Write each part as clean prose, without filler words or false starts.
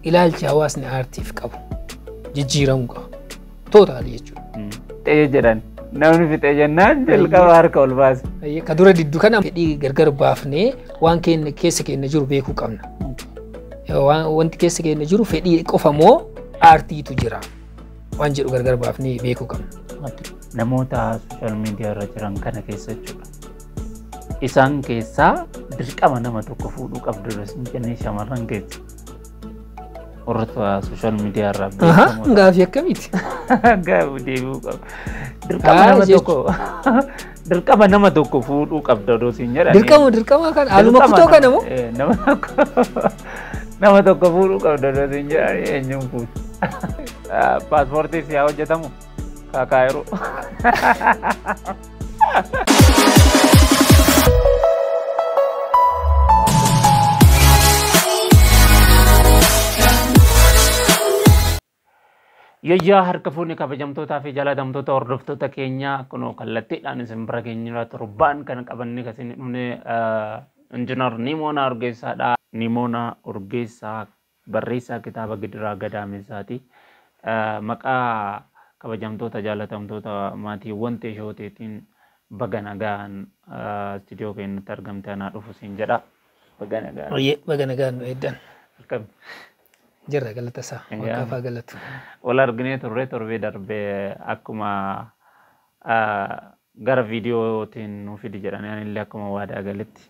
Ilaalchi hawaasni aartiif qabu jijjiiramuu qaba. Totally jechuudha. Fixee jedhan namni fixee jennaan jalqaba harka ol baase. Ka dura diddu kana fedhii gargar baafnee waan keenya keessa keenya jiru beekuu qabna. Wanti keessa keenya jiru fedhii qofa moo aartiitu jira waan jedhu gargar baafnee beekuu qabna. Namoota social media irra jiran kana keessa jechuudha. Isaan keessaa dirqama nama tokko fuudhuu qabdu jennee shamarran keessa. Warra social media irraa beekamoo. Gaafii akkamiiti? Gaafii deebi'uu qaba. Dirqama nama tokko dirqama nama tokko fuudhuu qabda odoo siin jedhanii. Dirqama dirqama kana haaluma kutoo kana moo? Nama tokko fuudhuu qabda odoo siin jedhanii eenyuun fuutu? Paaspoortii si haa hojjetamu kaakaayiruu. Yayyaa harka fuunni kabajamtootaa fi jaalatamtoota hordoftoota keenyaa kunoo kallattiidhaan isin bira keenya torbaan kana qabannee kan isin dhufne Injiinar Nimoonaa Urgeessaadha. Nimoonaa Urgeessaa barreessaa kitaaba Gidiraa Gadaamessaati. Maqaa kabajamtoota jaalatamtoota maatiiwwan teeshooteetiin baga nagaan istiidiyoo keenyatti argamte anaa dhufu siin jedha. Baga nagaan. Baga nagaan nu eeddan. Akkam. Jirra galata isaa waaqaaf haa galatu. Wal arginee turre torbee darbee akkuma gara viidiyootiin nu fidi jedhanii anillee akkuma waadaa galetti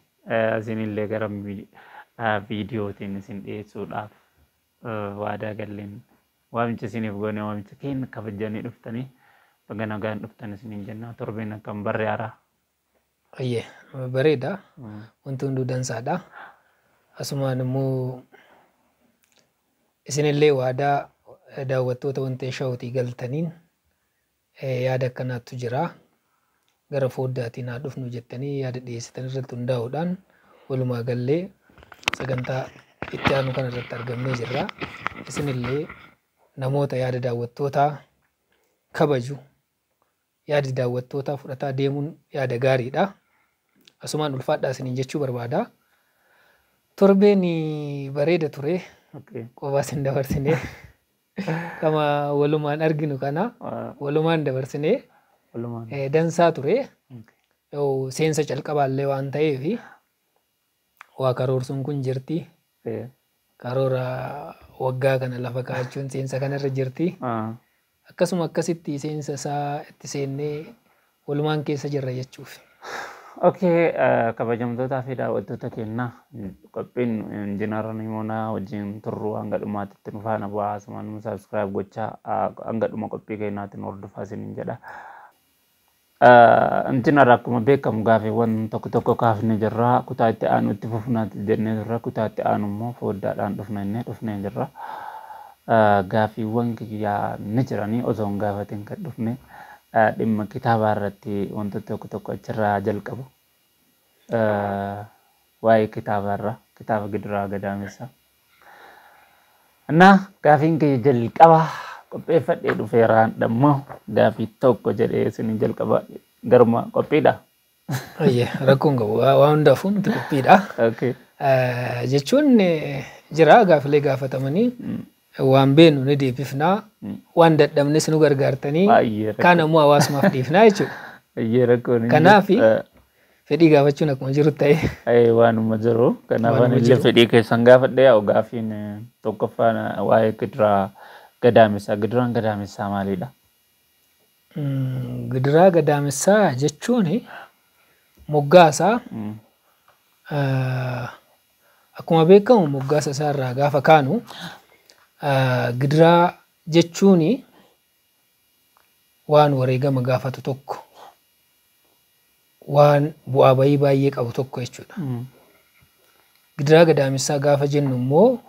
isinillee gara viidiyootiin isin dhiyeessuudhaaf waadaa galleen waamicha isiniif goone waamicha keenya kabajanii dhuftanii baga nagaan dhuftan isiniin jenna torbeen akkam barree haaraa. Ayyee bareeda wanti hunduu dansaadha. Asumaan immoo isinillee waadaa daawwattoota wanta shawutii galtaniin yaada akkanaatu jira. Gara foddaatiin haa dhufnu jettanii yaada dhiyeessitan irratti hundaa'uudhaan walumaa gallee sagantaa itti aanu kana irratti argamnee jirra. Isinillee namoota yaada daawwattootaa kabaju yaada daawwattootaa fudhataa deemuun yaada gaariidha. Asumaan ulfaadhaa isiniin jechuu barbaada. Torbeen bareeda ture. Qofaa isin dabarsinee kama walumaan arginu kana walumaan dabarsinee dansaa ture. Seensa calqabaallee waan ta'eef waa karoorsuun kun jirti. Karoora waggaa kana lafa kaa'achuun seensa kanarra jirti. Akkasuma akkasitti seensa isaa itti seennee walumaan keessa jirra jechuuf. Okay, kabajamtootaa fi daawwattoota keenyaa qophiin Injiinar Nimoonaa wajjin turru hanga dhumaatti nu faana bu'aa asumaan nu subscribe gochaa hanga dhuma qophii keenyaatti nu hordofaa isiniin jedha. Injiinar akkuma beekamu gaaffiiwwan tokko tokko kaafnee jirra. Kutaa itti aanu itti fufnaatti jennee jirra. Kutaa itti aanu immoo foddaadhaan dhufna jennee dhufnee jirra. Gaaffiiwwan kiyyaa ni jiranii osoo hin gaafatin kan dhufne. Dhimma kitaabaa irratti wantoota tokko tokko achirraa jalqabu. Waa'ee kitaabaa irraa kitaaba Gidiraa Gadaamessaa. Innaa gaafiin kiyya jalqaba qopheeffadhee dhufeeraan dhammoo gaafii tokko jedhee isin jalqaba garuma qophiidha. Ayyee rakkoon qabu waan hundaafuu nuti qophiidha. Jechuun jira gaafilee gaafatamanii waan beeknu ni deebifnaa waan dadhabnes nu gargaartanii kaan ammoo hawaasumaaf dhiifnaa jechuudha. Kanaaf fedhii gaafachuun akkuma jiru ta'e. Waanuma jiru kanaaf anillee fedhii keessan gaafadhee yaa'u gaafiin tokkoffaan waa'ee Gidiraa Gadaamessaa. Gidiraan Gadaamessaa maalidha? Gidiraa Gadaamessaa jechuun moggaasaa akkuma beekamu moggaasa isaarraa gaafa kaanu gidiraa jechuun waan wareegama gaafatu tokko waan bu'aa bayii baay'ee qabu tokko jechuudha. Gidiraa Gadaamessaa gaafa jennu immoo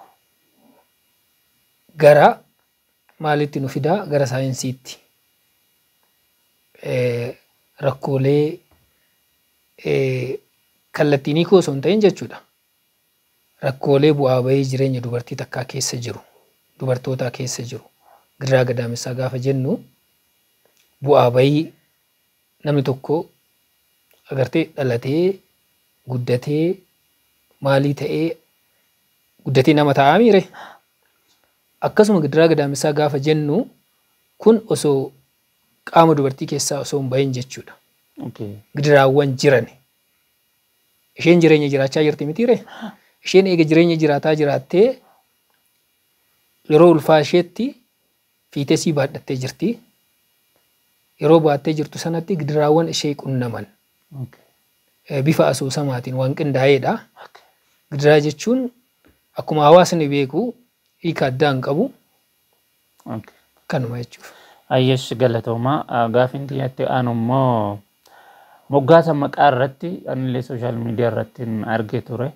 gara maalitti nu fidaa? Gara saayinsiitti. Rakkoolee kallattiin hiikuu osoo hin ta'in jechuudha. Rakkoolee bu'aa bayii jireenya dubartii takkaa keessa jiru, dubartootaa keessa jiru. Gidiraa Gadaamessaa gaafa jennu bu'aa bayii namni tokko agartee dhalatee guddatee maalii ta'ee Guddatee nama ta'aa miire. Akkasuma gidiraa gadaamessaa gaafa jennu kun osoo qaama dubartii keessaa osoo hin bahin jechuudha. Gidiraawwan jiran. Isheen jireenya jiraachaa jirti mitiire? Isheen eega jireenya jiraataa jiraattee yeroo ulfaa isheetti fiitesii baadhattee jirti. Yeroo baattee jirtu sanatti gidiraawwan ishee qunnaman. Bifa asoosamaatiin waan qindaa'eedha. Gidiraa jechuun akkuma hawaasni beeku hiika addaa hin qabu. Kanuma jechuudha. Ayyesh galatoomaa. Gaafiin kiyyatti aanu immoo moggaasa maqaa irratti anillee social media irratti argee ture.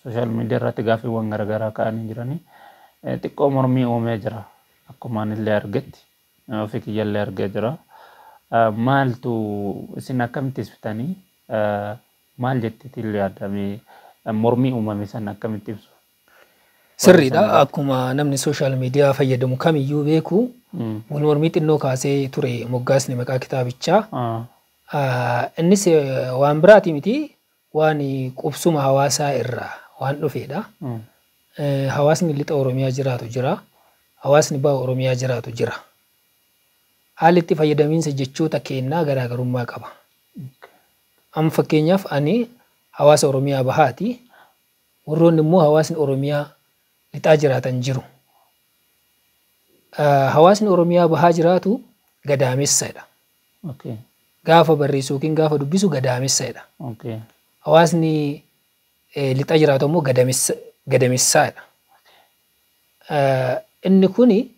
Social media irratti gaaffiiwwan garaagaraa ka'anii jiranii xiqqoo mormii uumee jira. Akkuma anillee argetti ofii kiyyallee argee jira. Maaltu isin akkamitti ibsitanii maal jetteetti illee yaadamee mormii uumame sana akkamitti ibsu? Sirriidha. Akkuma namni social media fayyadamu kamiyyuu beeku wal mormii xinnoo kaasee ture moggaasni maqaa kitaabichaa. Innis waan biraati miti, waan qubsuma hawaasaa irraa waan dhufedha. Hawaasni lixa Oromiyaa jiraatu jira. Hawaasni baha Oromiyaa jiraatu jira. Haalli itti fayyadamiinsa jechoota kennaa garaagarummaa qaba. Amma fakkeenyaaf ani hawaasa Oromiyaa bahaati. Warroonni immoo hawaasni Oromiyaa lixaa jiraatan jiru. Hawaasni Oromiyaa bahaa jiraatu gadaamessadha. Gaafa barreessu yookiin gaafa dubbisu gadaamessadha. Hawaasni lixaa jiraatu immoo gadamessaadha. Inni kuni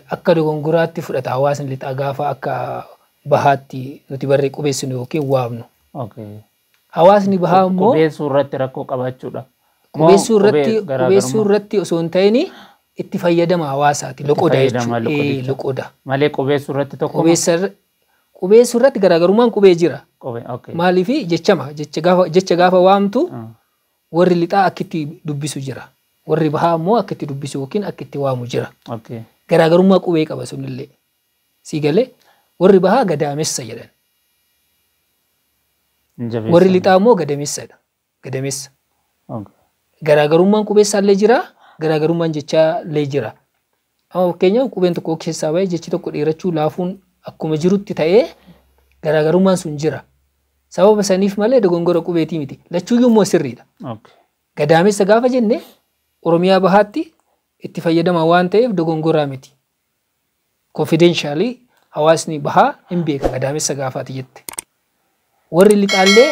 akka dogongoraatti fudhata hawaasni lixaa gaafa akka bahaatti nuti barree qubeessinu yookiin waamnu. Hawaasni bahaa immoo Qubeessuu irratti rakkoo qabaachuudha. Qubeessuu irratti osoo hin ta'in itti fayyadama hawaasaati. Loqoda jechuudha. Loqoda. Malee qubeessuu irratti tokko. Qubeessuu irratti garaagarummaan qubee jira. Maaliif jechama jecha gaafa waamtu warri lixaa akka itti dubbisu jira. Warri bahaa immoo akka itti dubbisu yookiin akka itti waamu jira. Garaagarummaa qubee qaba sunillee. Sii galee warri bahaa gadaamessa jedhan. Warri lixaa immoo gadamessadha. Gadamessa. Garaagarummaan qubeessaallee jira, garaagarummaan jechaallee jira. Amma fakkeenyaaf qubeen tokko keessaa bahee jechi tokko dheerachuu laafuun akkuma jirutti ta'ee garaagarummaan sun jira. Sababa saniif malee dogongora qubeetii miti. Lachuuyyuu immoo sirriidha. Gadaamessa gaafa jenne Oromiyaa bahaatti itti fayyadama waan ta'eef dogongoraa miti. Confidentially hawaasni bahaa hin beeka gadaamessa gaafaati jette. Warri lixaallee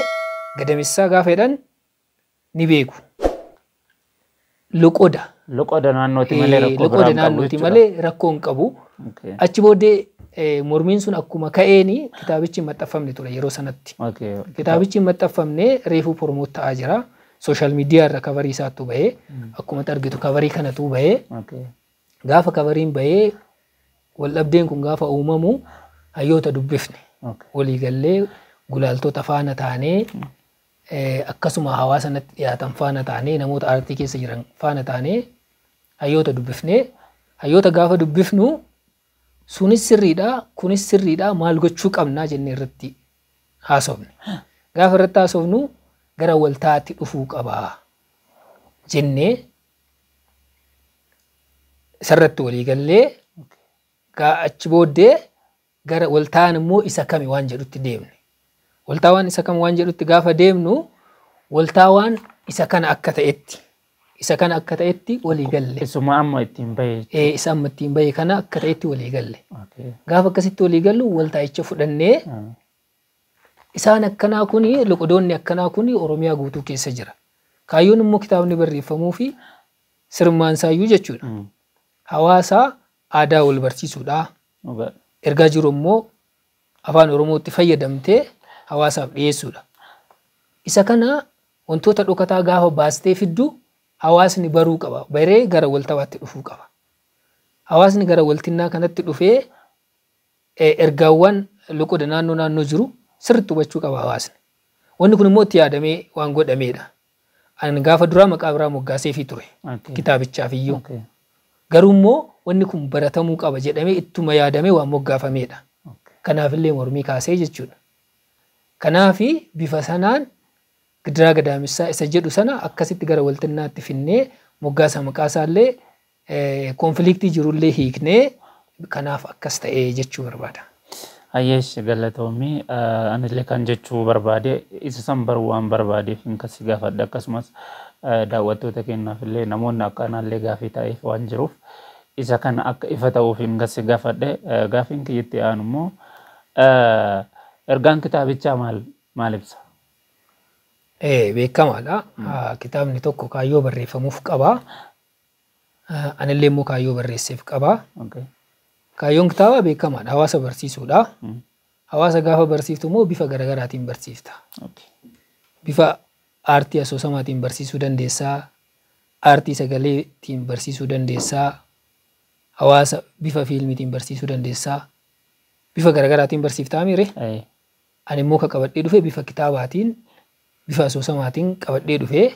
gadamessaa gaafa jedhan ni beeku. Loqoda. Loqoda naannooti malee rakkoo biraa hin qabu. Naannooti malee rakkoo hin qabu. Achi booddee mormiin sun akkuma ka'eeni kitaabichi hin maxxanfamne ture yeroo sanatti. Kitaabichi hin maxxanfamne reefuu promote ta'aa jira. Social media irra coverii isaatu bahee akkuma argitu coverii kanatu bahee gaafa coveriin bahee waldhabdeen kun gaafa uumamu hayyoota dubbifne waliigallee gulaaltota faana taanee akkasuma hawaasa natti dhiyaatan faana taanee namoota aartii keessa jiran faana taanee hayyoota dubbifne. Hayyoota gaafa dubbifnu sunis sirriidha kunis sirriidha maal gochuu qabnaa jennee irratti haasofne. Gaafa irratti haasofnu gara waltaatti dhufuu qabaa jennee isarratti waliigallee achi booddee gara waltaan immoo isa kami waan jedhutti deemne. Waltaawaan isa kam waan jedhutti gaafa deemnu waltaawaan isa kana akka ta'etti walii galle. Isuma amma ittiin bahe. Isa amma ittiin bahe kana akka ta'etti walii galle. Gaafa akkasitti walii gallu waltaa'icha fudhannee isaan akkanaa kuni loqodoonni akkanaa kuni Oromiyaa guutuu keessa jira. Kaayyoon immoo kitaabni barreeffamuu fi sirmaan saayyuu jechuudha. Hawaasa aadaa wal barsiisuudha. Ergaa jiru immoo afaan Oromootti fayyadamtee hawaasaaf dhiyeessuudha. Isa kana wantoota dhokataa gaafa baastee fiddu hawaasni baruu qaba. Baree gara waltawaatti dhufuu qaba. Hawaasni gara waltinnaa kanatti dhufee ergaawwan loqoda naannoo naannoo jiru sirriitti hubachuu qaba hawaasni. Wanni kun immoo itti yaadamee waan godhameedha. Ani gaafa duraa maqaa biraa moggaaseefii ture kitaabichaaf iyyuu. Garuu immoo wanni kun baratamuu qaba jedhamee ittuma yaadamee waan moggaafameedha. Kanaafillee mormii kaasee jechuudha. Kanaafi bifa sanaan Gidiraa Gadaamessaa isa jedhu sana akkasitti gara waltinnaatti finnee moggaasa maqaa isaallee konfliktii jirullee hiiknee kanaaf akkas ta'ee jechuu barbaada. Hayyeesh, galatoomii. Anillee kan jechuu barbaade isa san baruu waan barbaadeef hin kasi gaafadha, akkasumas daawwattoota keenyaaf illee namoonni akka anallee gaafii ta'eef waan jiruuf isa kana akka ifa ta'uuf hin kasi gaafadhe. Gaafiin kiyyatti aanu immoo ergaan kitaabichaa maal maal ibsa? Beekamaadha. Kitaabni tokko kaayyoo barreeffamuuf qaba. Anillee immoo kaayyoo barreesseef qaba. Kaayyoon kitaabaa beekamaadha. Hawaasa barsiisuudha. Hawaasa gaafa barsiiftu immoo bifa garaagaraatiin barsiifta. Bifa aartii asoosamaatiin barsiisuu dandeessaa. Aartii sagaleetiin barsiisuu dandeessaa. Hawaasa bifa fiilmiitiin barsiisuu dandeessaa. Bifa garaagaraatiin barsiiftaa miire? Ani immoo ka qabadhee dhufe bifa kitaabaatiin, bifa asoosamaatiin qabadhee dhufee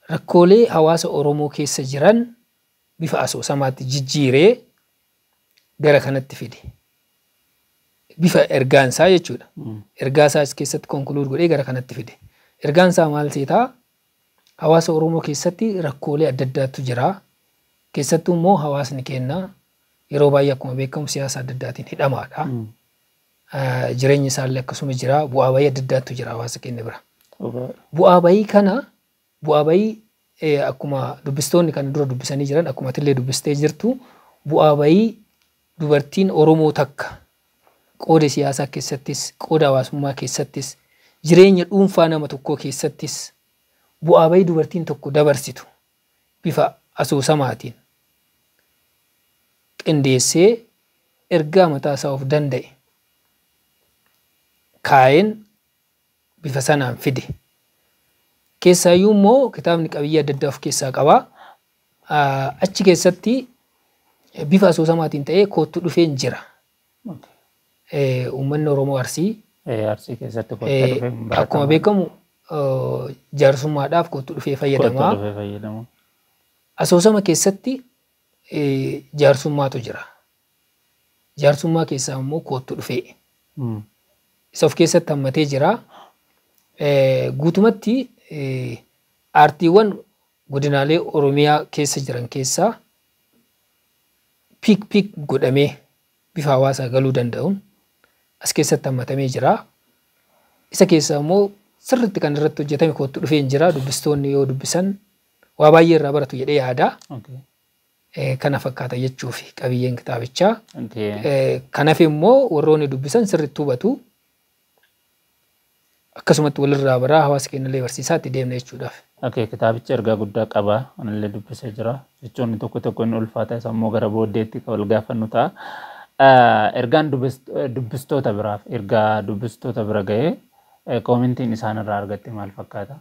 rakkoolee hawaasa Oromoo keessa jiran bifa asoosamaatti jijjiiree gara kanatti fide. Bifa ergaan isaa jechuudha. Ergaa isaa as keessatti conclude godhee gara kanatti fide. Ergaan isaa maal seetaa? Hawaasa Oromoo keessatti rakkoolee adda addaatu jira. Keessattuu immoo hawaasni keenya yeroo baay'ee akkuma beekamu siyaasa adda addaatiin hidhamaadha. Jireenyi isaallee akkasuma jira. Bu'aa bayii adda addaatu jira hawaasa keenya bira. Bu'aa bayii kana, bu'aa bayii akkuma dubbistoonni kana dura dubbisanii jiran, akkuma atillee dubbistee jirtu, bu'aa bayii dubartiin Oromoo takka qooda siyaasaa keessattis, qooda hawaasummaa keessattis, jireenya dhuunfaa nama tokkoo keessattis bu'aa bayii dubartiin tokko dabarsitu bifa asoosamaatiin qindeessee ergaa mataa isaa of danda'e kaa'een bifa sanaan fide. Keessaayyuu immoo kitaabni qabiyyee adda addaa of keessaa qaba. Achi keessatti bifa asoosamaatiin ta'ee koottu dhufeen jira. Uummanni Oromoo Arsii Arsii keessatti koottu dhufee akkuma beekamu jaarsummaadhaaf koottu dhufee fayyadama. Asoosama keessatti jaarsummaatu jira. Jaarsummaa keessaa immoo koottu dhufee. Isa of keessatti hammatee jira. Guutumatti aartiiwwan godinaalee Oromiyaa keessa jiran keessaa pick pick godhamee bifa hawaasaa galuu danda'uun as keessatti hammatamee jira. Isa keessaa immoo sirriitti kan irratti hojjetame koottu dhufee jira. Dubbistoonni yoo dubbisan waa baay'ee irraa baratu jedhee yaada. Kana fakkaata jechuuf qabiyyeen kitaabichaa. Kanaaf immoo warroonni dubbisan sirriitti hubatu. Akkasumatti walirraa baraa hawaasa keenya illee barsiisaa itti deemna jechuudhaaf. Okay, kitaabichi ergaa guddaa qaba. Anillee dubbisee jira. Jechoonni tokko tokko inni ulfaata, isa immoo gara booddeetti kan wal gaafannu ta'a. Ergaan dubbistoota biraaf, ergaa dubbistoota bira ga'ee koomentiin isaan irraa argatte maal fakkaata?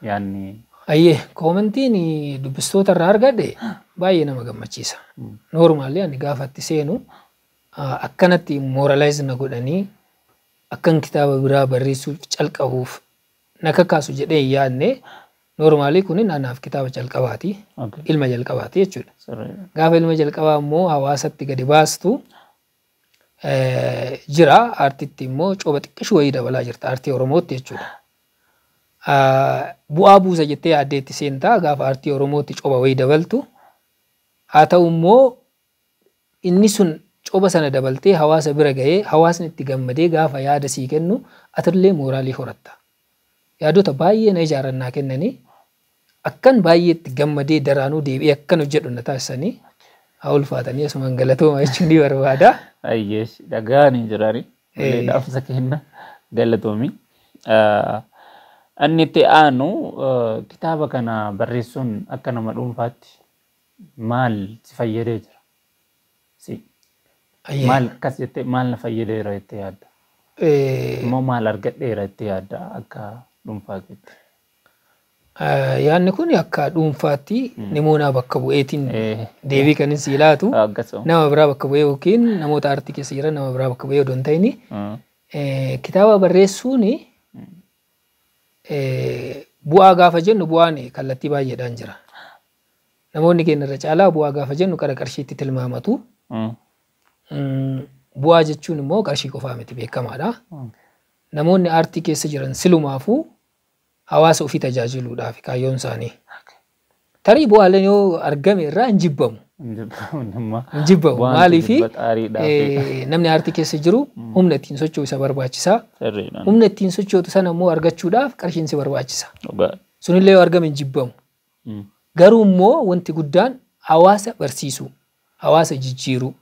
Yaanni. Ayyee, koomentiin dubbistoota irraa argadhe baay'ee nama gammachiisa. Normally ani gaafa itti seenu akkanatti moralize na godhanii akkan kitaaba biraa barreessuu calqabuuf na kakaasu jedhee hin yaadne. Normally kunin anaaf kitaaba calqabaati. Ilma jalqabaati jechuudha. Gaafa ilma jalqabaa immoo hawaasatti gadi baastu jira, aartitti immoo cooba xiqqishuu wayii dabalaa jirta aartii Oromootti jechuudha. Bu'aa buusa jettee yaaddeetti seentaa gaafa aartii Oromootti cooba wayii dabaltu. Haa ta'u immoo inni sun cooba sana dabaltee hawaasa bira ga'ee hawaasni itti gammadee gaafa yaada sii kennu atillee mooraalii horatta. Yaadota baay'ee na ijaaran naa kennanii akkan baay'ee itti gammadee daraanuu deebi'ee akkan hojjedhu na taasisanii haa ulfaatanii, asumaan galatooma jechuun ni barbaada. Ayyeesh, dhaga'anii jirani. Dhaamsa kenna, galatoomi. Inni itti aanu, kitaaba kana barreessuun akka nama dhuunfaatti maal si fayyadee jira? Si. Maal akkas jettee, maal na fayyadeera jettee yaadda? Immoo maal argadheera jettee yaadda akka dhuunfaa keetti? Yaadni kun akka dhuunfaatti Nimoonaa bakka bu'eetiin deebii kan inni sii laatu, nama biraa bakka bu'ee yookiin namoota aartii keessa jiran nama biraa bakka bu'ee odoo hin ta'in, kitaaba barreessuun bu'aa gaafa jennu bu'aan kallattii baay'eedhaan jira. Namoonni keenya irra caalaa bu'aa gaafa jennu qara qarshiitti tilmaamatu. Bu'aa jechuun immoo qarshii qofaa miti, beekamaadha. Namoonni aartii keessa jiran silumaafuu hawaasa ofii tajaajiluudhaaf kaayyoon isaanii. Tarii bu'aaleen yoo argame irraa hin jibbamu. Hin jibbamu. Maaliifi namni aartii keessa jiru humna ittiin socho'u isa barbaachisa. Humna ittiin sochootu sana immoo argachuudhaaf qarshiin si barbaachisa. Sunillee yoo argame hin jibbamu. Garuu immoo wanti guddaan hawaasa barsiisuu, hawaasa jijjiiruu.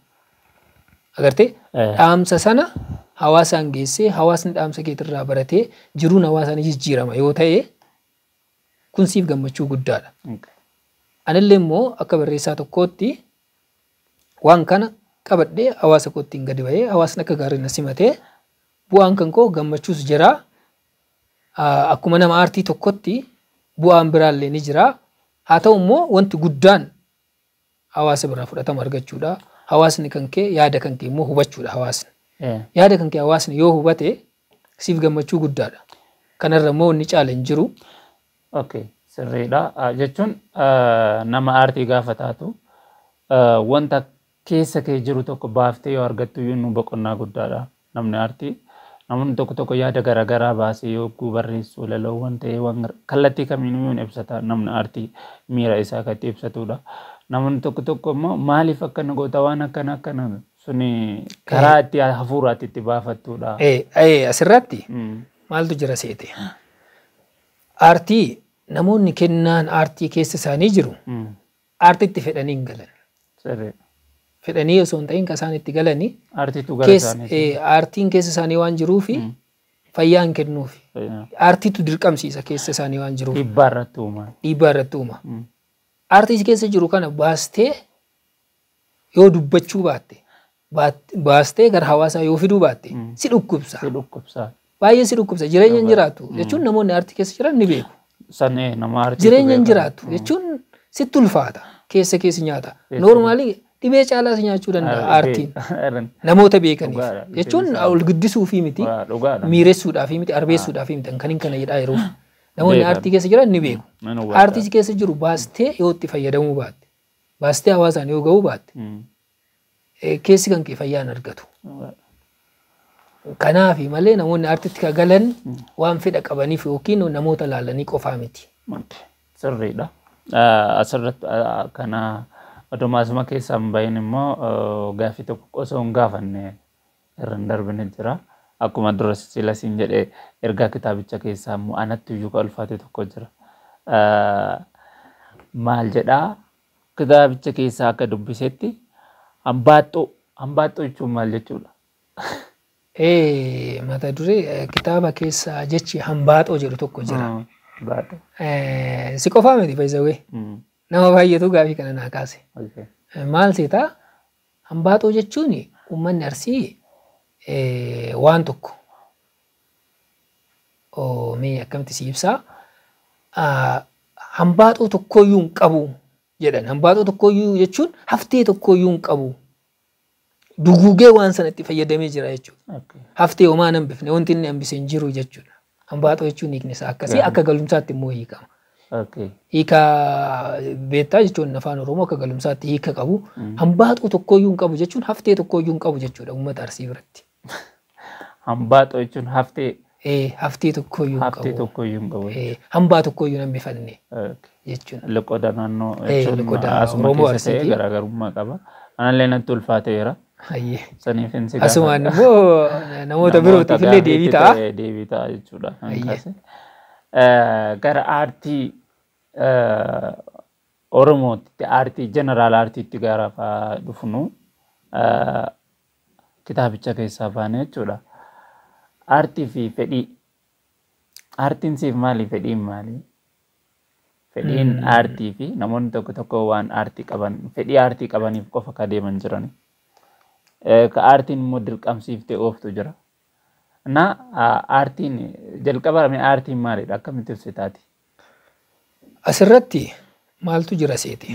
Agartee dhaamsa sana hawaasaan geessee hawaasni dhaamsa keetirraa baratee jiruun hawaasaa ni jijjiirama yoo ta'e kun siif gammachuu guddaadha. Anillee immoo akka barreessaa tokkootti waan kana qabadhee hawaasa kootti gadi ba'ee hawaasni akka gaarii na simatee bu'aan kan koo gammachuus jira. Akkuma nama aartii tokkotti bu'aan biraallee ni jira. Haa ta'u immoo wanti guddaan hawaasa biraa fudhatama argachuudha. Hawaasni kan kee yaada kan kee immoo hubachuudha hawaasni. Yaada kan kee hawaasni yoo hubate siif gammachuu guddaadha. Kanarra immoo wanni caala hin jiru. Okay, sirriidha. Jechuun nama aartii gaafa taatu wanta keessa kee jiru tokko baaftee yoo argattu iyyuu nu boqonnaa guddaadha. Namni aartii namoonni tokko tokko yaada garaagaraa baasee yogguu barreessu walaloowwan ta'ee waan kallattii kamiinuu hin ibsata namni aartii miira isaa kan itti ibsatudha. Namoonni tokko tokko immoo maaliif akkana goota waan akkana akkana suni karaa itti hafuuraatti itti baafattudha. Asirratti maaltu jira seete? Aartii namoonni kennaan aartii keessa isaanii jiru aartitti fedhanii hin galan. Fedhanii osoo hin ta'in kan isaan itti galanii aartiin keessa isaanii waan jiruufi fayyaa hin kennuufi. Aartiitu dirqamsiisa keessa isaanii waan jiruuf. Dhiibbaa irratti uuma. Dhiibbaa irratti uuma. Aartii keessa jiru kana baastee yoo dubbachuu baatte baastee gara hawaasaa yoo fiduu baatte si dhukkubsa. Si dhukkubsa. Baay'ee si dhukkubsa. Jireenya hin jiraatu jechuun namoonni aartii keessa jiran ni beeku. Jireenya hin jiraatu jechuun sitti ulfaata. Keessa keessa nyaata. Noormaalii dhibee caalaa si nyaachuu danda'a aartiin. Namoota beekaniif jechuun ol guddisuufii miti, miiressuudhaafii miti, arbeessuudhaafii miti kan hin kana jedhaa yeroo. Namoonni aartii keessa jiran ni beeku. Aartii keessa jiru baastee yoo itti fayyadamuu baatte, baastee hawaasaan yoo ga'uu baatte, keessi kan kee fayyaa hin argatu. Kanaafi malee namoonni aartitti kan galan waan fedha qabaniif yookiin namoota laalanii qofaa miti. Sirriidha. Asirratti kana oduma asuma keessaa hin bahin immoo gaaffii tokko osoo hin gaafanne irra hin darbine jira. Akkuma dura sila siin jedhee ergaa kitaabicha keessaa immoo anatti iyyuu kan ulfaate tokko jira. Maal jedhaa kitaabicha keessaa akka dubbisetti hambaaxxoo hambaaxxoo jechuun maal jechuudha? Mata duree kitaaba keessaa jechi hambaaxoo jedhu tokko jira. Si qofaa miti fayyisawee. Nama baay'eetu gaafii kana naa kaase. Maal seetaa hambaaxoo jechuun uummanni Arsii waan tokko mee akkamitti si ibsaa hambaaxoo tokkoyyuu hin qabu jedhan. Hambaaxoo tokkoyyuu jechuun haftee tokkoyyuu hin qabu. Duguugee waan sana itti fayyadamee jira jechuudha. Haftee homaa hin hambifne wanti inni hambise hin jiru jechuudha. Hambaaxoo jechuun hiikni isaa akkasii akka galumsaatti immoo hiikama. Hiika beektaa jechuun afaan Oromoo akka galumsaatti hiika qabu. Hambaaxoo tokkoyyuu hin qabu jechuun haftee tokkoyyuu hin qabu jechuudha uummata Arsii biratti. Hambaaxoo jechuun haftee. Haftee tokkoyyuu hin qabu. Haftee tokkoyyuu hin qabu. Hambaa tokkoyyuu hin hambifanne jechuudha. Loqoda naannoo jechuun asuma keessa ta'e garaagarummaa qaba. Anallee natti ulfaateera. Saniif hin si Asumaan immoo namoota birootiif illee deebii ta'a. Deebii ta'a jechuudha. Gara aartii Oromootti aartii jeneraal aartiitti gara dhufnu kitaabicha keessaa baane jechuudha. Aartii fi fedhii. Aartiin siif maali? Fedhiin maali? Fedhiin aartii fi namoonni tokko tokko waan aartii qaban fedhii aartii qabaniif qofa ka deeman jirani. Ka aartiin immoo dirqamsiiftee ooftu jira. Na aartiin jalqaba aartiin maalidha? Akkamitti ibsitaati? Asirratti maaltu jira seete?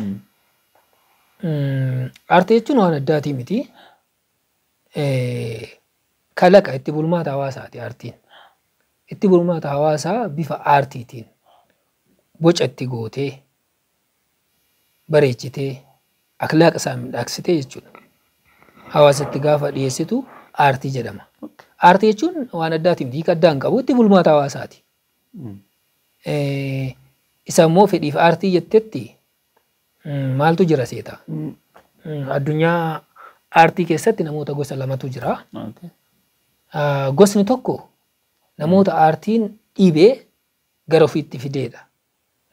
Aartii jechuun waan addaatii miti. Kalaqa itti bulmaata hawaasaati aartiin. Itti bulmaata hawaasaa bifa aartiitiin boca itti gootee bareechitee akhlaaqa isaa miidhagsitee jechuudha. Hawaasatti gaafa dhiyeessitu Aartii jedhama. Aartii jechuun waan addaatiin hiika addaa hin qabu, itti bulmaata hawaasaati. Isa immoo fedhiif aartii jettetti maaltu jira seeta? Addunyaa aartii keessatti namoota gosa lamatu jira. Gosni tokko namoota aartiin dhiibee gara ofiitti fideedha.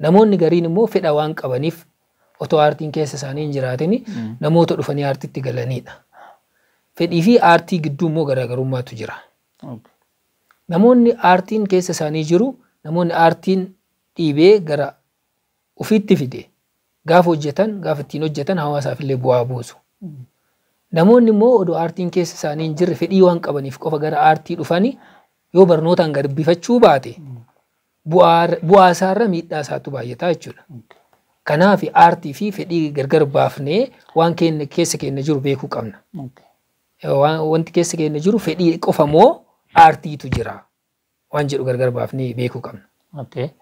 Namoonni gariin immoo fedha waan qabaniif otoo aartiin keessa isaanii hin jiraatin namoota dhufanii aartitti galanidha. Fedhii fi aartii gidduu immoo garaagarummaatu jira. Namoonni aartiin keessa isaanii jiru, namoonni aartiin dhiibee gara ofiitti fide gaafa hojjetan, gaafa ittiin hojjetan hawaasaaf illee bu'aa buusu. Namoonni immoo odoo aartiin keessa isaanii hin jirre fedhii waan qabaniif qofa gara aartii dhufanii yoo barnootaan garbifachuu baate bu'aa isaarra miidhaa isaatu baay'ata jechuudha. Kanaaf aartii fi fedhii gargar baafnee waan keenya keessa keenya jiru beekuu qabna. Wanti keessa keenya jiru fedhii qofa moo aartiitu jira waan jedhu gargar baafnee beekuu qabna.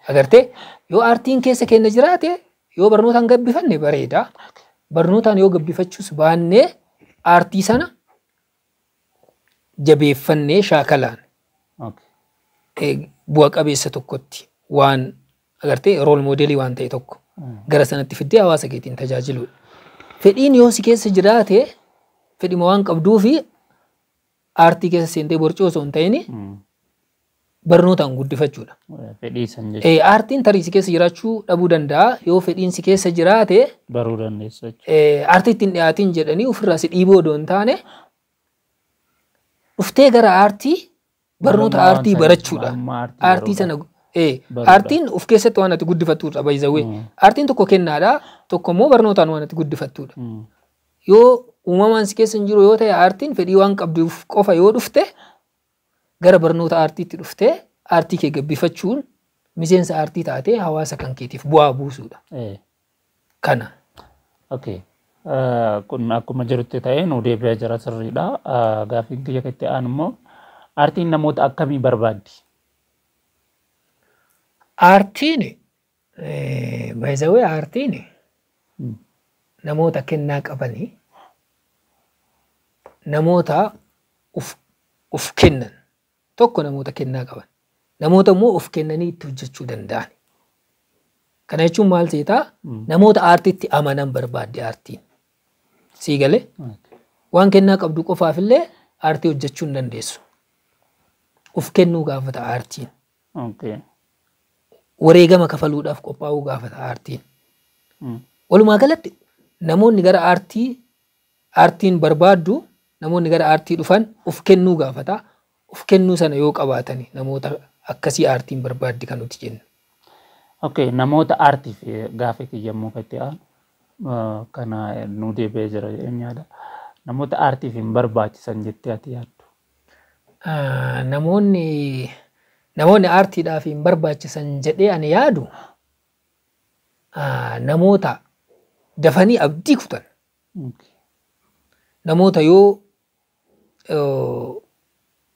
Agartee, yoo aartiin keessa keenya jiraate, yoo barnootaan gabbifanne bareeda. Barnootaan yoo gabbifachuus baannee aartii sana jabeeffannee shaakalaan bu'a qabeessa tokkotti waan agartee role modelii waan ta'e tokko gara sanatti fiddee hawaasa keetiin tajaajiluudha. Fedhiin yoo si keessa jiraate, fedhima waan qabduu fi aartii keessa seentee borcuu osoo hin ta'in barnootaan guddifachuudha. Fedhii san jechuudha. Aartiin tarii si keessa jiraachuu dhabuu danda'a. Yoo fedhiin si keessa jiraate Baruu dandeessa jechuudha. Aartii ittiin dhiyaatiin jedhanii ofirraa si dhiibuu odoo hin taane dhuftee gara aartii barnoota aartii barachuudha. Aartii sana aartiin of keessatti waan ati guddifattudha, baay'izawwee. Aartiin tokko kennaadha, tokko immoo barnootaan waan ati guddifattudha. Yoo uumamaan si keessa hin jiru yoo ta'e, aartiin fedhii waan qabduuf qofa yoo dhufte, gara barnoota aartiitti dhuftee aartii kee gabbifachuun miseensa aartii taatee hawaasa kan keetiif bu'aa buusuudha. Kana. Okay. Kun akkuma jirutti ta'ee nu deebi'aa jira, sirriidha. Gaaffiin kiyya itti aanu immoo aartiin namoota akkamii barbaaddi? Aartiin, baay'izawwee, aartiin namoota kennaa qabanii, namoota uf kennan tokko, namoota kennaa qaban, namoota immoo of kennanii itti hojjechuu danda'an. Kana jechuun maal seetaa? Namoota aartitti amanan barbaadde aartiin. Sii galee, waan kennaa qabdu qofaaf illee aartii hojjechuu hin dandeessu. Uf kennuu gaafata aartiin. Wareegama kafaluudhaaf qophaa'uu gaafata aartiin. Walumaa galatti namoonni gara aartii aartiin barbaaddu, namoonni gara aartii dhufan uf kennuu gaafata. Uf kennuu sana yoo qabaatani namoota akkasii aartiin barbaaddi kan nuti jennu. Okay, namoota aartiif gaaffii kiyya immoo kan itti aanu kana nu deebi'ee jira jedheen yaada. Namoota aartiif hin barbaachisan jettee ati yaaddu? Namoonni aartiidhaaf hin barbaachisan jedhee ani yaadu namoota dafanii abdii kutan. Namoota yoo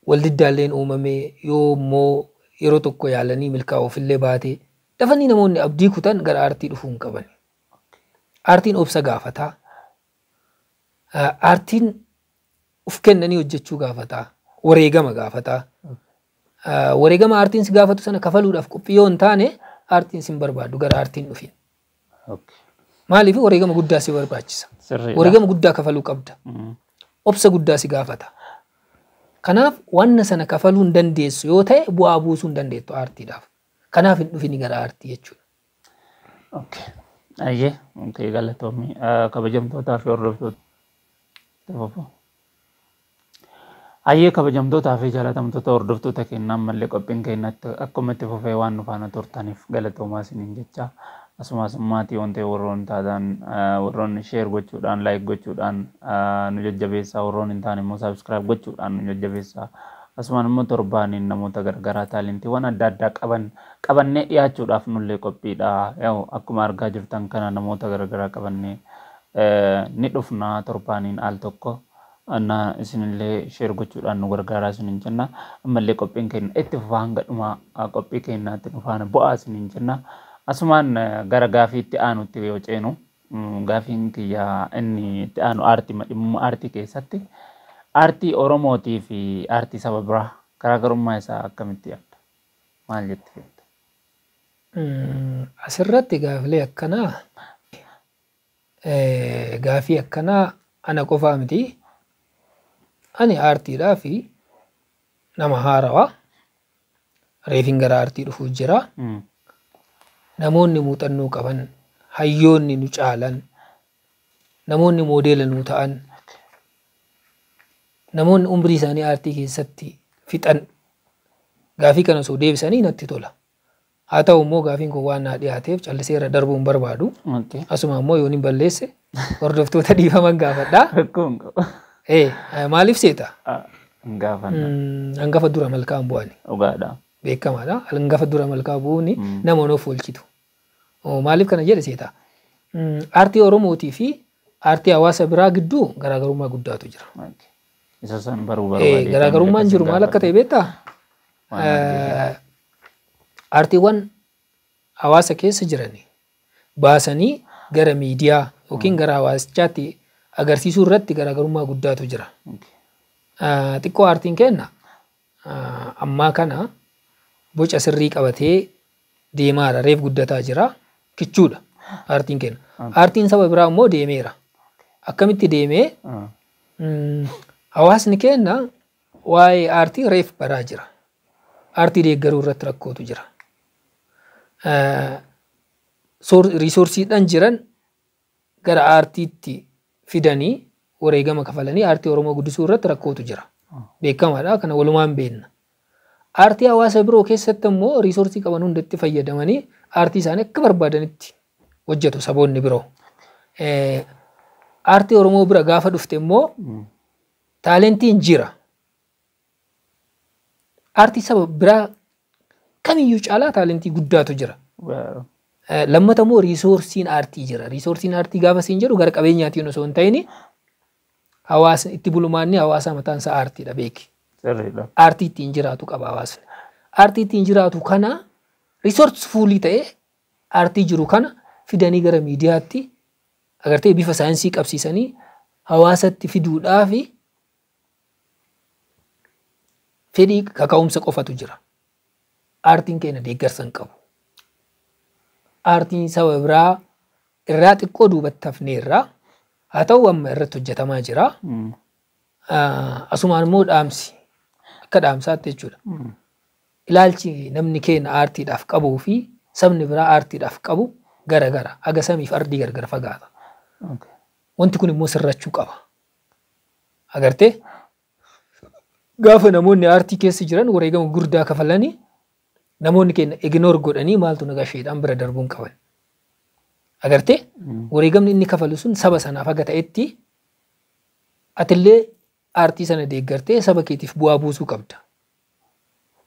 waldiddaalleen uumamee, yoo immoo yeroo tokko yaalanii milkaa'uufillee baate dafanii namoonni abdii kutan gara aartii dhufuu hin qaban. Aartiin obsa gaafataa. Aartiin uf kennanii hojjechuu gaafataa. Wareegama gaafataa. Wareegama aartiin si gaafatu sana kafaluudhaaf qophii yoo hin taane aartiin si hin barbaaddu, gara aartiin dhufin. Maaliif? Wareegama guddaa si barbaachisa. Wareegama guddaa kafaluu qabda. Obsa guddaa si gaafata. Kanaaf wanna sana kafaluu hin dandeessu yoo ta'e bu'aa buusuu hin dandeettu aartiidhaaf. Kanaaf hin dhufini gara aartii jechuudha. Okay. Ayyee, okay, galatoomii kabajamtootaa fi hordoftoota. Ayyee, kabajamtootaa fi jaalatamtoota hordoftoota keenyaa, ammallee qophiin keenyatti akkuma itti fufee waan nu faana turtaniif galatoomaa isiniin jecha. Asumas maatii waan ta'e warroon taatan, warroonni share gochuudhaan, like gochuudhaan nu jajjabeessaa, warroon hin taane immoo subscribe gochuudhaan nu jajjabeessaa. Asumaan immoo torbaaniin namoota garagaraa talentiiwwan adda addaa qaban qabannee dhiyaachuudhaaf nullee qophiidha. Yaa'u akkuma argaa jirtan kana namoota garagaraa qabannee ni dhufna torbaaniin al tokko. Na isinillee share gochuudhaan nu gargaaraa isiniin jenna. Ammallee qophiin keenya itti fufaa, hanga dhuma qophii keenyaatti nu faana bu'aa isiniin jenna. Asumaan gara gaafii itti aanutti yoo ceenu, gaafiin kiyya inni itti aanu aartii, dhimma aartii keessatti Aartii Oromootii fi aartii saba biraa garaagarummaa isaa akkamitti yaadda? Maal jette feeta? Asirratti gaafilee akkanaa gaafii akkanaa ana qofaa miti. Ani aartiidhaa fi nama haarawaa reefin gara aartii dhufuu jira. Namoonni muuxannoo qaban, hayyoonni nu caalan, namoonni moodeela nu ta'an, namoonni umrii isaanii aartii keessatti fixan gaafii kana osoo deebisanii natti tola. Haa ta'u immoo gaafiin kun waan naa dhiyaateef callisee irra darbuu hin barbaadu. Asuma immoo yoon hin balleesse hordoftoota dhiifaman gaafadhaa. Rakkoo hin qabu. Maaliif seeta? Hin gaafanna. Hangafa dura malkaan bu'ani. Dhugaadha. Beekamaadha. Hangafa dura malkaa bu'uuni nama nuuf oolchitu. Maaliif kana jedhe seeta? Aartii Oromootii fi aartii hawaasa biraa gidduu garaagarummaa guddaatu jira. Isa san baruu barbaade. Garaagarummaan jiru maal akka ta'e beektaa? Aartiiwwan hawaasa keessa jiran baasanii gara miidiyaa yookiin gara hawaasichaatti agarsiisuu irratti garaagarummaa guddaatu jira. Xiqqoo aartiin kenna ammaa kana boca sirrii qabatee deemaadha. Reef guddataa jira. Kichuudha aartiin kenna. Aartiin saba biraa immoo deemeera. Akkamitti deemee? Hawaasni kenna waa'ee aartii reef baraa jira. Aartii deeggaruu irratti rakkootu jira. Riisoorsiidhaan jiran gara aartiitti fidanii wareegama kafalanii aartii Oromoo guddisuu irratti rakkootu jira. Beekamaadha. Kana walumaan beekna. Aartii hawaasa biroo keessatti immoo riisoorsii qaban hundatti fayyadamanii aartii isaanii akka barbaadanitti hojjetu saboonni biroo. Aartii Oromoo bira gaafa dhufte immoo taalentiin jira. Aartii saba biraa kamiyyuu caalaa taalentii guddaatu jira. Lammata immoo riisoorsiin aartii jira. Riisoorsiin aartii gaafa siin jedhu gara qabeenyaatiin osoo hin ta'in hawaasni itti bulmaanni hawaasa mataan isaa aartiidha beeki. Aartii ittiin jiraatu qaba hawaasni. Aartii ittiin jiraatu kana riisoorsifuulii ta'ee aartii jiru kana fidanii gara miidiyaatti agartee bifa saayinsii qabsiisanii hawaasatti fiduudhaaf fedhii kaka'umsa qofatu jira. Aartiin keenya deeggarsa hin qabu. Aartiin saba biraa irraa xiqqoo duubatti hafneerra. Haa ta'u amma irratti hojjetamaa jira. Asumaan immoo dhaamsi akka dhaamsaatti jechuudha. Ilaalchi namni keenya aartiidhaaf qabuu fi sabni biraa aartiidhaaf qabu gara gara. Haga samiif ardii gargar fagaata. Wanti kun immoo sirrachuu qaba. Agartee gaafa namoonni aartii keessa jiran wareegama guddaa kafalanii namoonni keenya ignore godhanii maaltu nagasheedhaan bira darbuun qaban. Agartee wareegamni inni kafalu sun saba sanaaf haga ta'etti atillee aartii sana deeggartee saba keetiif bu'aa buusuu qabda.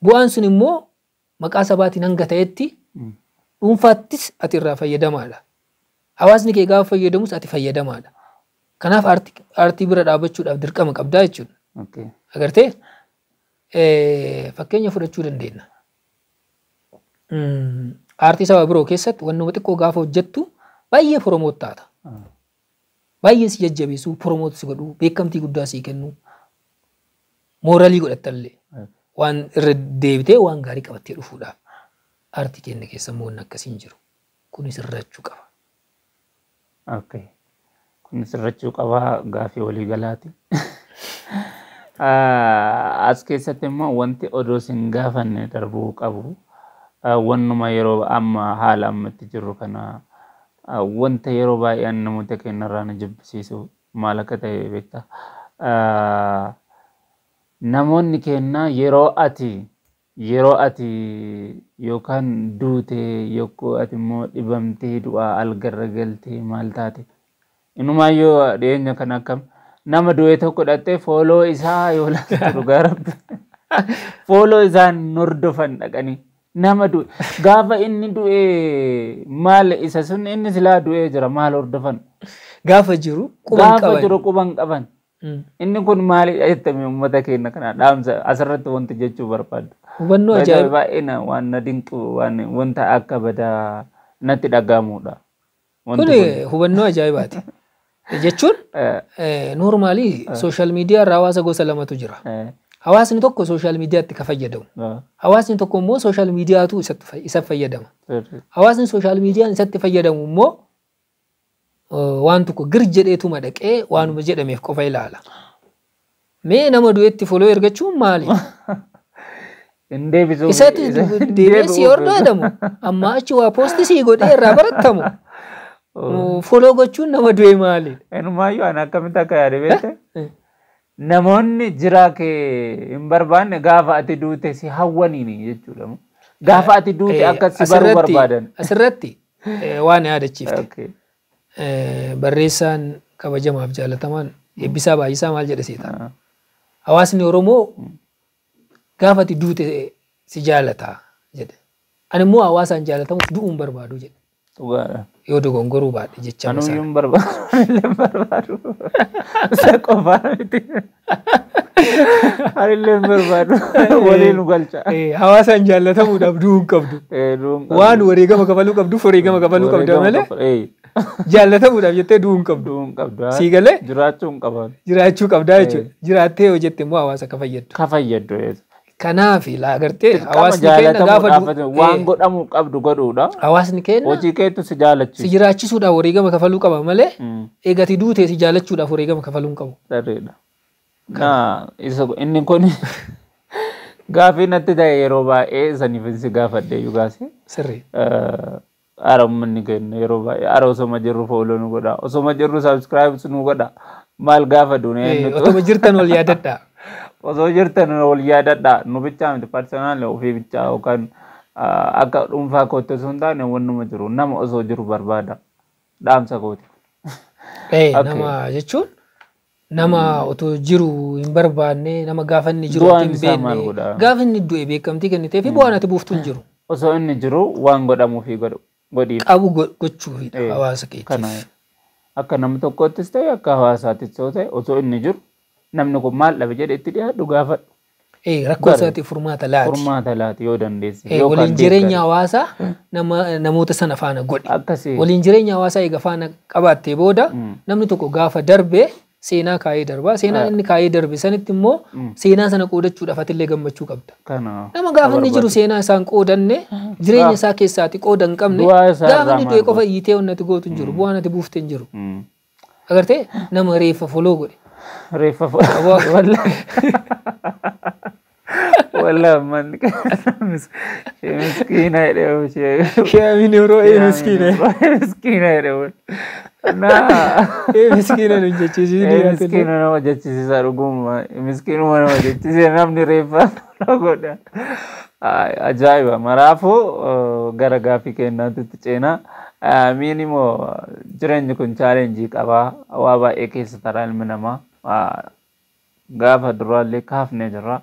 Bu'aan sun immoo maqaa sabaatiin hanga ta'etti dhuunfaattis ati irraa fayyadamaadha. Hawaasni kee gaafa fayyadamus ati fayyadamaadha. Kanaaf aartii bira dhaabbachuudhaaf dirqama qabdaa jechuudha. Agartee fakkeenya fudhachuu dandeenya. Aartii saba biroo keessatti wannuma xiqqoo gaafa hojjettu baay'ee promote taata. Baay'ee si jajjabeessu, promote si godhu, beekamtii guddaa si kennu, mooralii godhattallee waan irra deebitee waan gaarii qabattee dhufuudhaaf. Aartii keenya keessa immoo wanni akkasii hin jiru. Kunis sirrachuu qaba. Kun sirrachuu qaba gaafii waliigalaati. As keessatti immoo wanti odoo sin gaafanne darbuu qabu wannuma yeroo amma haala ammatti jirru kana wanta yeroo baay'ee namoota keenyarraa na jibbisiisu maal akka ta'e beektaa? Namoonni keenya yeroo ati yookaan duute yookaan ati immoo dhibamtee du'aa algarra galtee maal taate inumaayyuu dhiyeenya kana akkam nama du'e tokko dhattee follow isaa yoo laaltu, dhugaa Rabbi, follow isaa hordofan dhaqanii nama du'e gaafa inni du'e maal isa sun inni silaa du'ee jira maal hordofan? Gaafa jiru quban gaafa qaban. Jiru quban qaban. Inni kun maalidha jettame uummata keenya kana dhaamsa asirratti wanti jechuu barbaadu. Hubannoo ajaa'iba. Baay'ee na waan na dinqu, waan wanta akka badaa natti dhagahamudha. Kun hubannoo ajaa'ibaati. Jechuun normally social media irra hawaasa gosa lamatu jira. Hawaasni tokko social mediaatti ka fayyadamu. Hawaasni tokko immoo social mediaatu isa fayyadama. Hawaasni social mediaan isatti fayyadamu immoo waan tokko gir jedheetuma dhaqee waanuma jedhameef qofa ilaala. Mee nama du'etti follow ergachuun maali? Hin deebisuu. Isatti deebi'ee si hordofamu. Amma achi waa post sii godhee irraa barattamu. Follow gochuun nama du'e maali? Inumaayyuu ani akkamitti akka yaade beekte? Namoonni jiraa kee hin barbaanne gaafa ati duute si hawwaniini jechuudha. Gaafa ati duute akka si baruu barbaadan. Asirratti waan yaadachiifte. Barreessaan kabajamaaf jaalatamaan Eebbisaa Baay'isaa maal jedhe seeta? Hawaasni Oromoo gaafa ati duute si jaalata jedhe. Ani immoo hawaasaan jaalatamuuf du'uu hin barbaadu jedhe. Dhugaadha. Yoo dogongoruu baadhe jecha Anuyyuu hin barbaadu. Anillee hin barbaadu. Isa qofaa miti. Anillee hin barbaadu. Waliin nu galcha. Hawaasaan jaalatamuudhaaf du'uu hin qabdu. Waan wareegama kafaluu qabduuf wareegama kafaluu qabda malee jaallatamuudhaaf jettee du'uu hin qabdu. Du'uu hin qabdu. Sii galee? Jiraachuu hin qaban. Jiraachuu qabdaa jechuudha. Jiraattee yoo jette immoo hawaasa ka fayyaddu. Ka fayyaddu. Kanaaf agartee hawaasni keenya gaafa waan godhamuu qabdu godhuudha. Hawaasni keenya hojii keetu si jaalachiisa. Si jiraachisuudhaaf wareegama kafaluu qaba malee eegati duutee si jaalachuudhaaf wareegama kafaluu hin qabu. Sirriidha. Naa isa inni kun gaafii natti ta'e yeroo baay'ee saniif si gaafadhe iyyuu gaase. Sirrii. Ara uummanni keenya yeroo baay'ee ara osoma jirru follow nu godha osoma jirru subscribe nu godha maal gaafa duune. Otoma jirtan wal yaadadha. Osoo jirtan wal yaadadha nu bichaa miti personal ofii bichaa yookaan akka dhuunfaa kootti osoo hin taane wannuma jiru nama osoo jiru barbaada dhaamsa kooti. Nama jechuun nama otoo jiru hin barbaanne nama gaafa inni jiru hin beekne gaafa inni du'e beekamtii kennitee fi bu'aan ati buuftu hin jiru. Osoo inni jiru waan godhamuufi godhiif. Qabu gochuufidha hawaasa keetiif. Akka nama tokkoottis ta'e akka hawaasaattis yoo ta'e osoo inni jiru namni kun maal dhabe jedhe itti dhiyaadhu gaafadhu. Rakkoo isaatiif furmaata laati. Furmaata laati yoo dandeesse. Waliin jireenya hawaasaa namoota sana faana godhi. Akkasii. Waliin jireenya hawaasaa eega faana qabaattee booda namni tokko gaafa darbe seenaa kaayee darba. Seenaan inni kaayee darbe sanitti immoo seenaa sana qoodachuudhaaf atillee gammachuu qabda. Nama gaafa inni jiru seenaa isaan qoodanne jireenya isaa keessaati qooda hin qabne gaafa inni du'e qofa iyyitee onnati gootu hin jiru bu'aan ati buufte hin jiru. Agartee nama reeffa foloo godhe. Reeffa foloo. Wallah man miskiina jedhee ishee. Sheemin yeroo ee miskiina. Miskiina jedhee. Naa. Ee miskiina nu jechisiisni. Miskiina nama jechisiisa dhuguma. Miskiinuma nama jechisiisa namni reeffa godha. Ajaa'iba maraafuu gara gaaffii kennaatti ceenaa. Miin immoo jireenyi kun chaalenjii qabaa waa baay'ee keessa taraa ilmi namaa gaafa duraallee kaafnee jirra.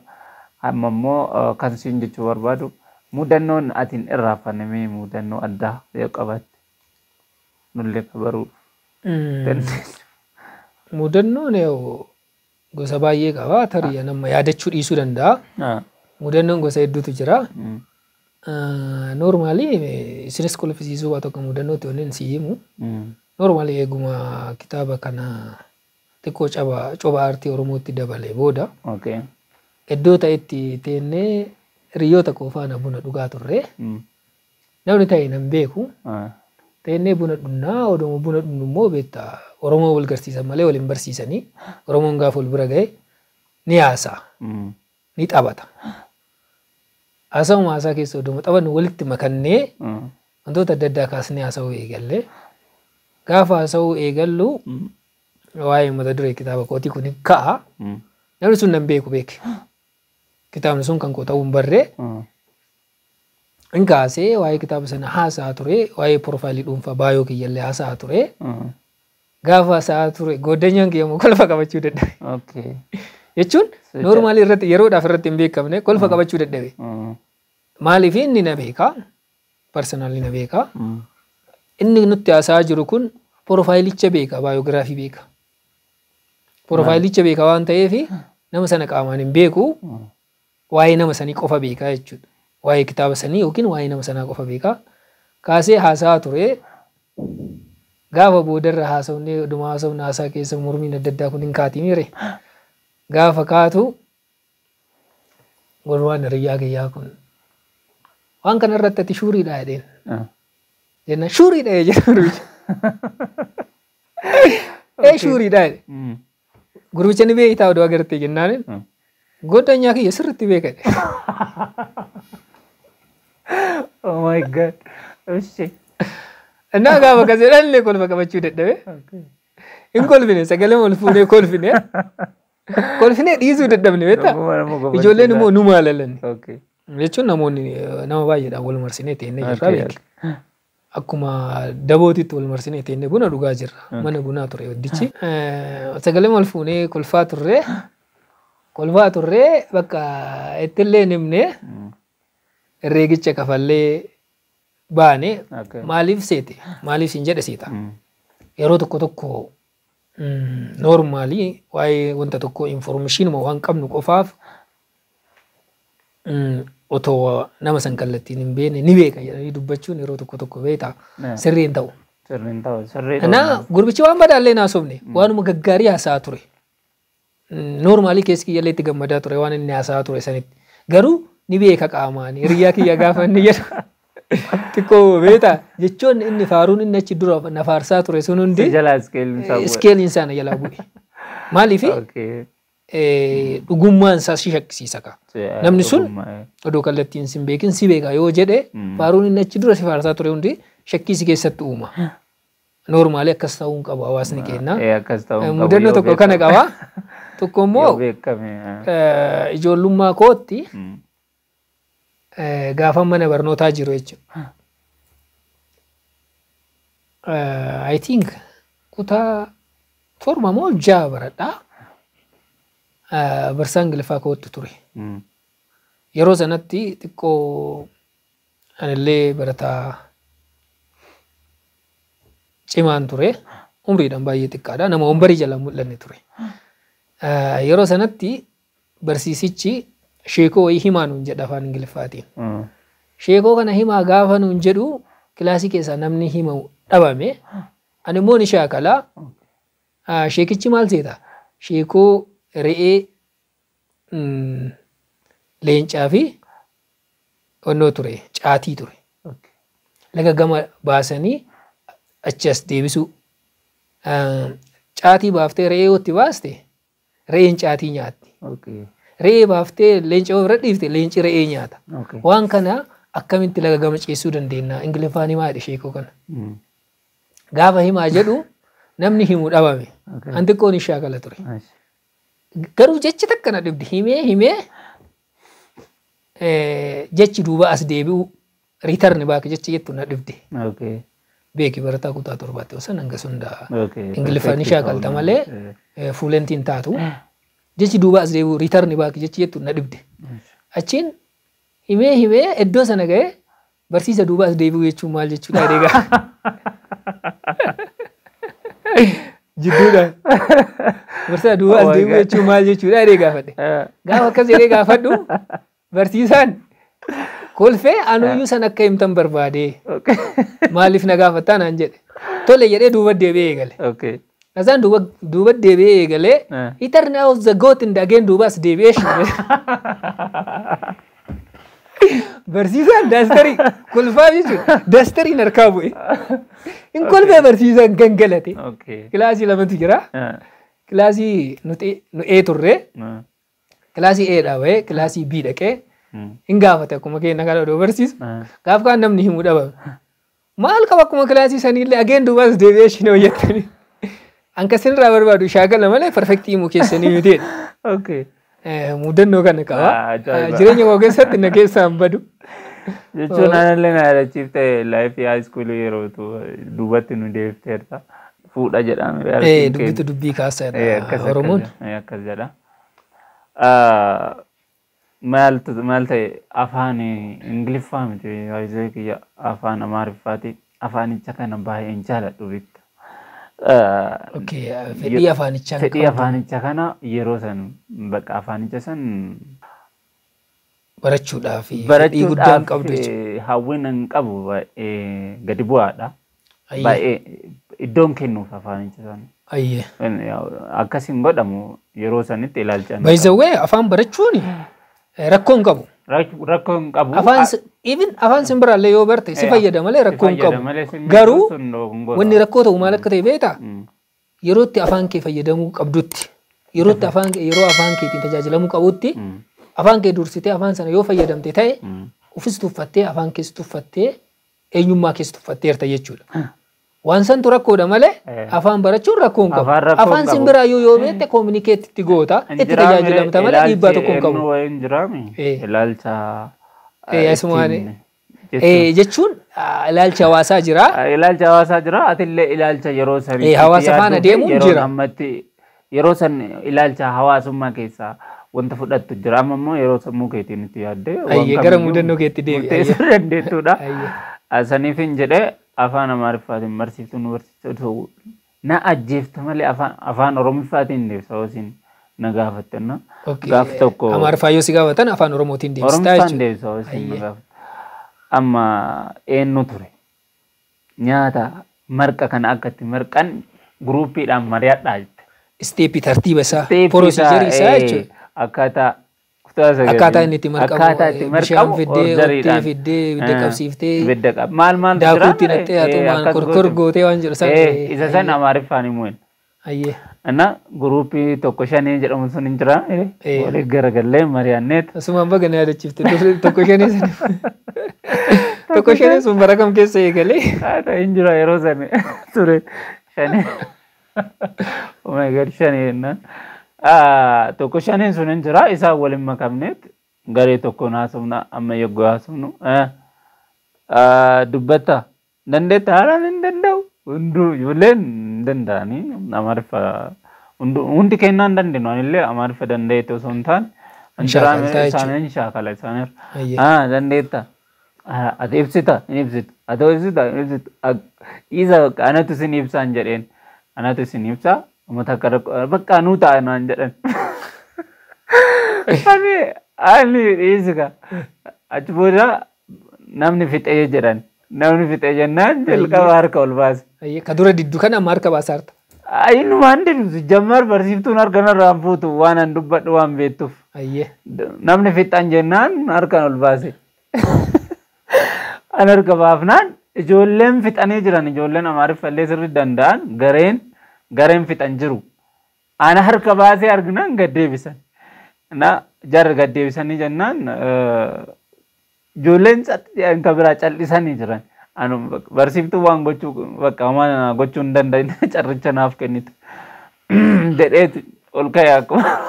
Amma immoo kan siin jechuu barbaadu mudannoon ati hin irraanfanne mee mudannoo addaa yoo qabaatte nullee kabaruu dandeessu. Mudannoon gosa baay'ee qaba. Tarii nama yaadachuu dhiisuu danda'a. Mudannoon gosa hedduutu jira. Normally isinis kolfisiisuu waa tokko mudannootti waliin si himu. Normally eeguma kitaaba kana xiqqoo coba aartii Oromootti dabalee booda. Iddoo ta'etti teennee hiriyoota koo faana buna dhugaa turre. Namni ta'e nan beeku. Teennee buna dhunnaa oduma buna dhunnu immoo beektaa Oromoo wal garsiisan malee wal hin barsiisanii. Oromoon gaafa wal bira ga'e ni haasa'a. Ni taphata. Haasawuma haasaa keessa oduma taphannu walitti makannee wantoota adda addaa kaasnee haasawuu eegalle. Gaafa haasawuu eegallu waa'ee mata duree kitaaba kootii kun ka'a. Namni sun nan beeku beeke. Kitaabni sun kan koo ta'uu hin barree. Hin kaasee waa'ee kitaaba sana haasa'aa ture, waa'ee profaayilii dhuunfaa baayoo kiyyallee haasa'aa ture. Gaafa haasa'aa ture goddanyaan kiyya immoo kolfa qabachuu dadhabe. Jechuun noormaalii irratti yeroodhaaf irratti hin beekamne kolfa qabachuu dadhabe. Maaliif inni na beekaa? Parsanaalli na beekaa. Inni nutti haasa'aa jiru kun profaayilicha beeka, baayogiraafii beeka. Profaayilicha beeka waan ta'eef nama sana qaamaan hin beeku waa'ee nama sanii qofa beekaa jechuudha. Waa'ee kitaaba sanii yookiin waa'ee nama sanaa qofa beekaa. Kaasee haasa'aa ture. Gaafa boodarra haasofnee, dhuma haasofna, haasaa keessa mormiin adda addaa kun hin kaatii miire. Gaafa kaatu gurbaan hiriyyaa kiyyaa kun waan kana irratti ati sure dha jedheen. Jenna sure dha jedhe gurbichi. Ee, sure dha jedhe. Gurbicha ni beektaa oduu agartee jennaan, goddanyaa kiyya sirriitti beeka jedhe. Oh my God. Ishi. Innaa gaafa akkas jedhan illee kolfa qabachuu dadhabe. Hin kolfine, sagalee ol fuunee kolfine. Kolfinee dhiisuu dadhabne, beektaa? Dhuguma nama gobbachiisa. Ijoolleen immoo nu maalalanni. Jechuun namoonni nama baay'eedhaan wal marsinee teennee jirra, beeki. Akkuma dabootitti wal marsinee teennee buna dhugaa jirra. Mana bunaa ture hoddichi. Sagalee ol fuunee kolfaa turre. Kolfaa turre, bakka ittillee himne, herreegicha kafallee baane. Maaliif seete? Maaliif siin jedhe seeta? Yeroo tokko tokko normally waa'ee wanta tokko information uma waan qabnu qofaaf otoo nama san kallattiin hin beekne ni beeka jedhanii dubbachuun yeroo tokko tokko, beektaa, sirrii hin ta'u. Sirrii hin ta'u. Sirrii. Kanaa gurbichi waan badaallee naasofne, waanuma gaggaarii haasa'aa ture. Normally keessi kiyyallee itti gammadaa ture waan inni haasa'aa ture sanitti. Garuu ni beeka qaamaan hiriyyaa kiyya gaafa inni jedhu xiqqoo, beektaa, jechoonni inni faaruun inni achi dura na faarsaa ture sun hundi Jalaa scale iin isaa bu'e. Scale iin isaa na jalaa bu'e. Maaliif, dhugummaan isaa si shakkisiisa ka. Namni sun odoo kallattiin sin beekin si beeka yoo jedhe, faaruun inni achi dura si faarsaa ture hundi shakkii si keessatti uuma. Normally akkas ta'uu hin qabu hawaasni keenya. Akkas ta'uu hin qabu. Mudannoo yoo tokko kana qaba. Tokko immoo Yoo beekame. Ijoollummaa kootti gaafa mana barnootaa jiru jechuudha. I think kutaa 7 moo 6 baradhaa. Barsiisaa Ingiliffaa kootti ture. Yeroo sanatti xiqqoo anillee barataa cimaan ture. Umriidhaan baay'ee xiqqaadha. Nama wambarii jala mul'anne ture. Yeroo sanatti barsiisichi sheekoo wayii himaa nuun jedha afaan Ingiliffaatiin. Sheekoo kana himaa gaafa nuun jedhu, kilaasii keessaa namni himamu dhabame. Ani immoo ni shaakalaa. Sheekichi maal seeta? Sheekoo re'ee, leencaa fi onnoo ture, caatii ture. Laga gama baasanii achi as deebisuu. Caatii baaftee re'ee yoo itti baaste, re'een caatii nyaatti. Re'ee baaftee leenca yoo bira dhiifte, leenci re'ee nyaata. Waan kana akkamitti laga gama ceessuu dandeenya? Ingiliffaan himaa jedhe sheekoo kana. Gaafa himaa jedhu namni himu dhabame. An xiqqoon hin shaakala ture. Garuu jechi takka na dhibdi, himee himee jechi duuba as deebi'u, return back jechi jettu na dhibdi. Beeki, barataa kutaa 7tti osoo hanga sunda Ingiliffaan ni shaakalta malee fluent iin taatu. Jechi duuba as deebi'u, return back jechi jettu na dhibde. Achiin himee himee iddoo sana ga'ee, barsiisa, duuba as deebi'u jechuun maal jechuudha jedhee gaa. Jidduudhaan. Barsiisa, duuba as Oh my deebi'u God. jechuun maal jechuudha jedhee gaafadhe. Gaafa akkas jedhee gaafadhu, barsiisaan kolfee, anuyyuu san akka himtan barbaade, maaliif na gaafattaa naan jedhe. Tole jedhee duuba deebi'ee eegale. Kasaan duuba deebi'ee eegalee, he turned out the goat and again duuba as deebi'ee shine. Barsiisaan daastarii kolfaa jechuudha. Daastariin harkaa bu'e. Hin kolfee, barsiisaan gangalate. Kilaasii lamatu jira. Kilaasii nuti nu E turre. Kilaasii E dhaa bahee kilaasii B dhaqee hin gaafate, akkuma keenya kana odoo barsiisu. Gaaf kaan namni himuu dhabame. Maal qaba, akkuma kilaasii saniillee again duubaas deebi'ee shin hojjettanii. Anka isinirraa barbaadu shaakala malee perfect himuu keessanii miti. Mudannoo kana qaba. Ah, ajaa'iba. Jireenya koo keessatti na keessaa hin badu. Jechuun anallee na yaadachiifte, life high school yeroo duubatti nu deebifteerta. Fuudha jedhame. Dubbitu dubbii kaasaadha Oromoon. Akkas jedha. Maal ta'e, afaan Ingiliffaa miti, baay'ee kiyya afaan Amaariffaati. Afaanicha kana baay'een jaaladhu, beekta. Okay, fedhii afaanichaa hin Fedhii qabdu. Afaanicha kana yeroo san bakka afaanicha san Barachuudhaaf fedhii guddaa hin qabdu jechuudha. Barachuudhaaf hawwiin hin qabu, baay'ee gadi bu'aadha. Ayyee. Baay'ee Iddoon kennuuf afaanicha sana. Ayyee. Akkas hin godhamu yeroo sanitti ilaalcha. By the way, afaan barachuun rakkoo hin qabu. Rakkoo hin qabu. Afaan even afaan simbiraallee yoo barte si fayyada malee rakkoo hin qabu. Garuu wanni rakkoo ta'u maal akka ta'e beektaa? Yeroo itti afaan kee fayyadamuu qabdutti, yeroo itti afaan kee, yeroo afaan keetiin tajaajilamuu qabutti afaan kee dursitee afaan sana yoo fayyadamte ta'e, ofis tuffattee, afaan kees tuffattee, eenyummaa kees tuffatteerta jechuudha. Waan santu rakkoodha malee afaan barachuun rakkoo hin qabu. Afaan rakkoo hin Afaan qabu. simbiraayyuu yoo beekte communicate itti goota, itti tajaajilamta malee dhiibbaa tokko hin qabu. Hin jiraami. Ilaalcha. Asumaan jechuun ilaalcha hawaasaa jira. Ilaalcha hawaasaa jira. Atillee ilaalcha yeroo sanii. Hawaasa faana deemuun jira. Ammatti yeroo san ilaalcha hawaasummaa keessaa wanta fudhattu jira. Amma immoo yeroo sammuu keetiin itti yaaddee. Ayyee, gara mudannoo keetti deebi. Murteessuu dandeettuudha. Saniif hin jedhee afaan Amaariffaatiin barsiiftuu nu barsiiftu na ajjeefta malee afaan Oromiffaatiin deebisa hoosiin na gaafatte na. Gaaf tokko. Amaariffaa yoo si gaafatan afaan Oromootiin deebistaa Oromiffaan jechuudha. deebisa hoosiin na gaafatte. Amma eenyu ture? Nyaata marqa kana akka itti marqan guruupiidhaan mari'adhaa jette. Step tartiiba isaa, procedure isaa jechuudha. Akkaataa kutaa sagalii. Akkaataa inni itti marqamu, Akkaataa itti bishaan marqamu fiddee, orderiidhaan. ottee fiddee, ibidda qabsiiftee, Ibidda qab. Maal maal daakuu itti naqxee haa ta'u maal korkor gootee waan jedhu sana. Isa san Amaariffaan himu. Ayyee. Inna guruupii tokko shanii jedhamu sun hin jira. Walii garagallee mari'anneet. Asumaan baga na yaadachiifte, tokko shanii sun. Tokko shanii sun bara kam keessa eegalee? Haadha hin jira yeroo san ture shanii. Oh my God, shanii jennaan. Tokko shaniin sun hin jira, isaan waliin makamneet garee tokkoon haasofna. Amma yogguu haasofnu, "Dubbatta dandeetta?" "Haalaan hin danda'u." Hunduu ijoolleen hin danda'anii Amaariffa, hundi kennaa hin dandeenyu. Anillee Amaariffa dandeette osoo hin taane Hin shaakaltaa. Isaan hin shaakala isaaniirra. Ayyee. "Dandeetta. Ati ibsita?" "Hin ibsitu." "Ati ibsita?" "Hin ibsitu." "Isa bakka anatu isin ibsaan" jedheen. "Anatu isin ibsaa." Uummata akka rakkoo bakka nuu ta'a naan jedhan. Ani dhiisika. Achi booda namni fixee jedhan. Namni fixee jennaan jalqaba harka ol baase. Ayyee, ka dura diddu kana amma harka baasaarta. Innumaan didu jammar, barsiiftuun harka narraan fuutu waan an dubbadhu waan beektuuf. Ayyee. Namni fixan jennaan harkaan ol baase. An harka baafnaan ijoolleen fixanii jiran, ijoolleen Amaariffallee sirrii danda'an, gareen fixan jiru. Ana harka baasee arginaan gad deebisan. Na jarri gad deebisanii jennaan ijoolleen kan biraa callisanii jiran. Anu barsiiftuu waan gochuu bakka homaa gochuu hin danda'in, carricha naaf kennitu. Jedheeti ol ka'ee, akkuma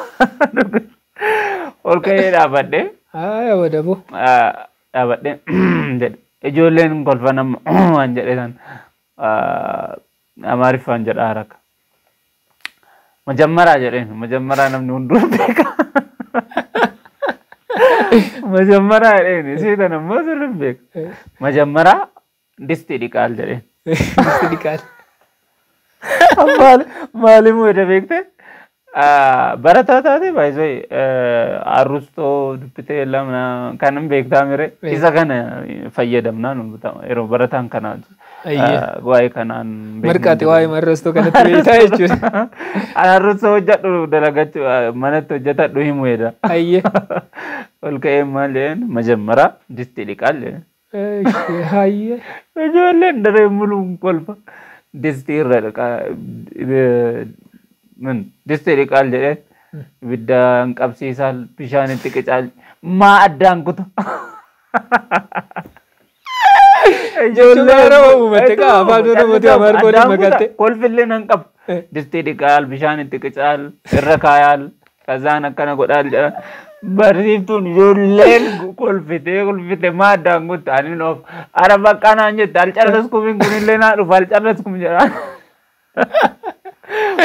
ol ka'ee dhaabadhee. Haa, wadaboo. Dhaabadhee jedhe. Ijoolleen kolfan amma waan jedhe san Amaariffaan jedha haraka. "Majammaraa" jedheen. Majammaraa namni hunduu beeka. "Majammaraa" jedheen, isii tan ammoo sirri beeka. "Majammaraa distii dhiqaal" jedheen. Disti dhiqaal. Maal maalimuu edda beekte? Barataa taate baay'isee arrustoo dubbitee lama kan hin beektaa mire, isa kana fayyadamnaa yeroo barataan kana waa'ee kanaan. Marqaate waa'ee marrastoo kanatti beektaa jechuudha. Arrustoo hojjedhu, dalagachuu manatti hojjetadhu himu jedha. Ayyee. Ol ka'ee maal jedheen? "Majammaraa distii dhiqaal" jedheen. Ayyee. Ijoolleen daree muluun kolfa. Distii irra dhiqaa, min distii dhiqaal jedheen, ibidda hin qabsiisaa, bishaan itti qicaal, maa addaan kuta. Jechuun Oromoo uumatte kaa afaan Oromootii Amaariffaa waliin makatte. Kolfillee nan qabu. Distii dhiqaal, bishaan itti qicaal, irra kaayaal, kazaan akkana godhaal jedhan. Barsiiftuun ijoolleen kolfitee kolfite, maa addaan kutte, ani noof ara bakka naan jette, alcarraskumin kunillee naa dhufa alcarraskum jedhaan.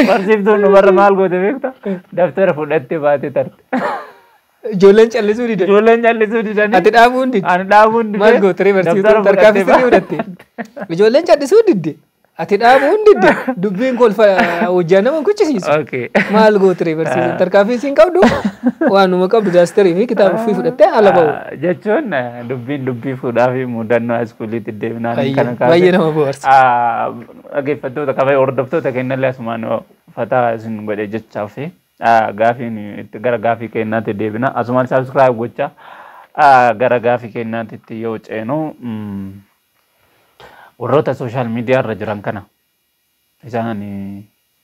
Barsiiftuun dubarra maal goote beekta? Daftara fudhattee baatee tarte. Ijoolleen callisuu didan. Ijoolleen callisuu didanii. Ati dhaabuu hin didde. Ani dhaabuu hin dide. Maal goote ree barsiiftuun? Tarkaanfii sirrii fudhatte. Ijoolleen callisuu didde. Ati dhaabuu hin didde dubbiin kolfa hojjaa nama kuchisiisu. Maal gootiree barsiisan tarkaanfii siin qabdu waanuma qabdu daasterii fi kitaaba ofii fudhattee ala ba'u. Jechuun dubbiin dubbii fuudhaa fi mudannoo iskuuliitti deemnaan kana kaase. Baay'ee nama bohaarsa. Dhaggeeffattoota qabee hordoftoota kennallee asumaan fataa isin godhe jechaa fi gaafiin itti gara gaafii kennaatti deebina. Asumaan subscribe gochaa gara gaafii kennaatti yoo ceenu warroota social media irra jiran kana isaan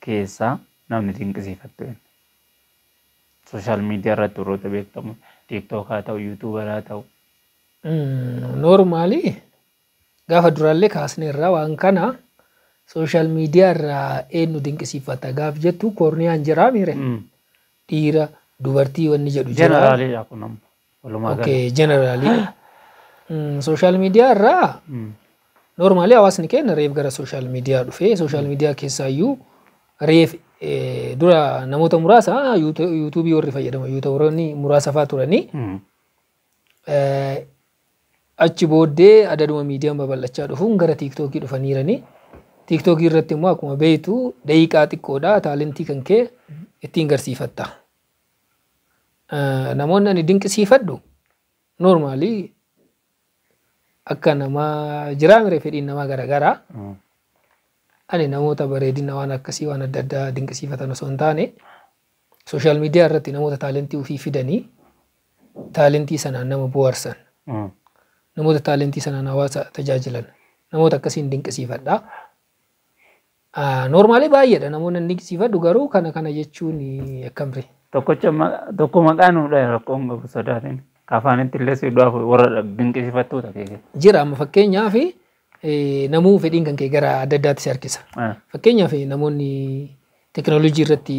keessaa namni dinqisiifattu eenyu? Social media irratti warroota beekamu TikTok haa ta'u, YouTuber haa ta'u. Normally gaafa duraallee kaasne irraa waan kana social media irraa eenyu dinqisiifata gaaf jettu koorniyaan jiraa miire dhiira dubartii wanni jedhu jira. Generaliidha kun amma walumaa gala. Okay, generally. Social media irraa normally hawaasni keenya reef gara social media dhufee social media keessaayyuu reef dura namoota muraasa YouTubeii warri fayyadamu YouTuberoonni muraasa fa'aa turanii achi booddee adaduma miidiyaan babal'achaa dhufuun gara TikTokii dhufaniiranii. TikTokii irratti immoo akkuma beektu daqiiqaa xiqqoodha talentii kan kee ittiin garsiifatta. Namoonni ani dinqisiifadhu normally akka namaa jiraa mire fedhiin namaa garaagaraa. Ani namoota bareedina waan akkasii waan adda addaa dinqisiifatan osoo hin taane social media irratti namoota talentii ofii fidanii talentii sanaan nama bohaarsan. Namoota talentii sanaan hawaasa tajaajilan namoota akkasiin dinqisiifadha. Normally baay'eedha namoonni ani dinqisiifadhu garuu kana kana jechuun akkamri. Tokkocha tokko maqaa nuudha rakkoon qabu sodaatin. Afaanitti illee si dhuaf warra dinqisiifattoota kee. Jira amma fakkeenyaaf namuu fedhiin kan kee gara adda addaatti si harkisa. Fakkeenyaaf namoonni teekinooloojii irratti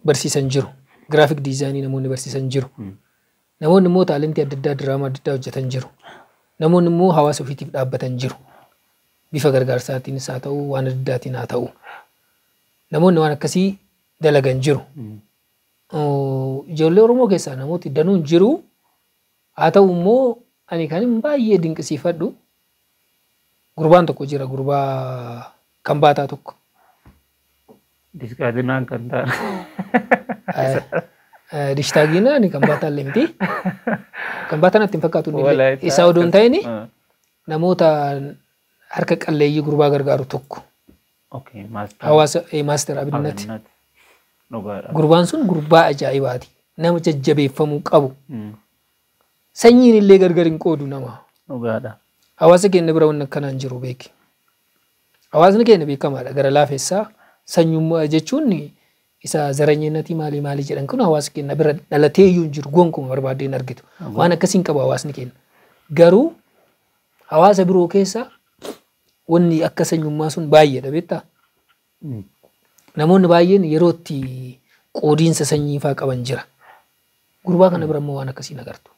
barsiisan jiru. Graphic designii namoonni barsiisan jiru. Namoonni immoo talentii adda addaa diraamaa adda addaa hojjetan jiru. Namoonni immoo hawaasa ofiitiif dhaabbatan jiru. Bifa gargaarsaatiinis haa ta'u waan adda addaatiin haa ta'u. Namoonni waan akkasii dalagan jiru. Ijoollee Oromoo keessaa namooti danuun jiru. Haa ta'u immoo ani kan baay'ee dinqisiifadhu gurbaan tokko jira gurbaa kan baataa tokko. Diskaatinaan kan ta'an. Dishtaagiin ani kan baataa illee miti. Kan baataa natti hin fakkaatu inni illee. Isa odoo hin ta'in namoota harka qalleeyyii gurbaa gargaaru tokko. Hawaasa master Abinnati. Gurbaan sun gurbaa ajaa'ibaati. Nama jajjabeeffamuu qabu. Sanyiin illee gargar hin qoodu nama. Hawaasa keenya bira wanni akkanaan jiru beeki. Hawaasni keenya beekamaadha. Gara laafessaa sanyummaa jechuun isa zaranyeennatii maalii maalii jedhan kun hawaasa keenya bira dhalatee iyyuu hin jiru gonkumaa barbaadee hin argitu. Waan akkasii hin qabu hawaasni keenya. Garuu hawaasa biroo keessa wanni akka sanyummaa sun baay'eedha beektaa? Namoonni baay'een yeroo itti qoodiinsa sanyii fa'aa qaban jira. Gurbaa kana bira immoo waan akkasii hin agartu.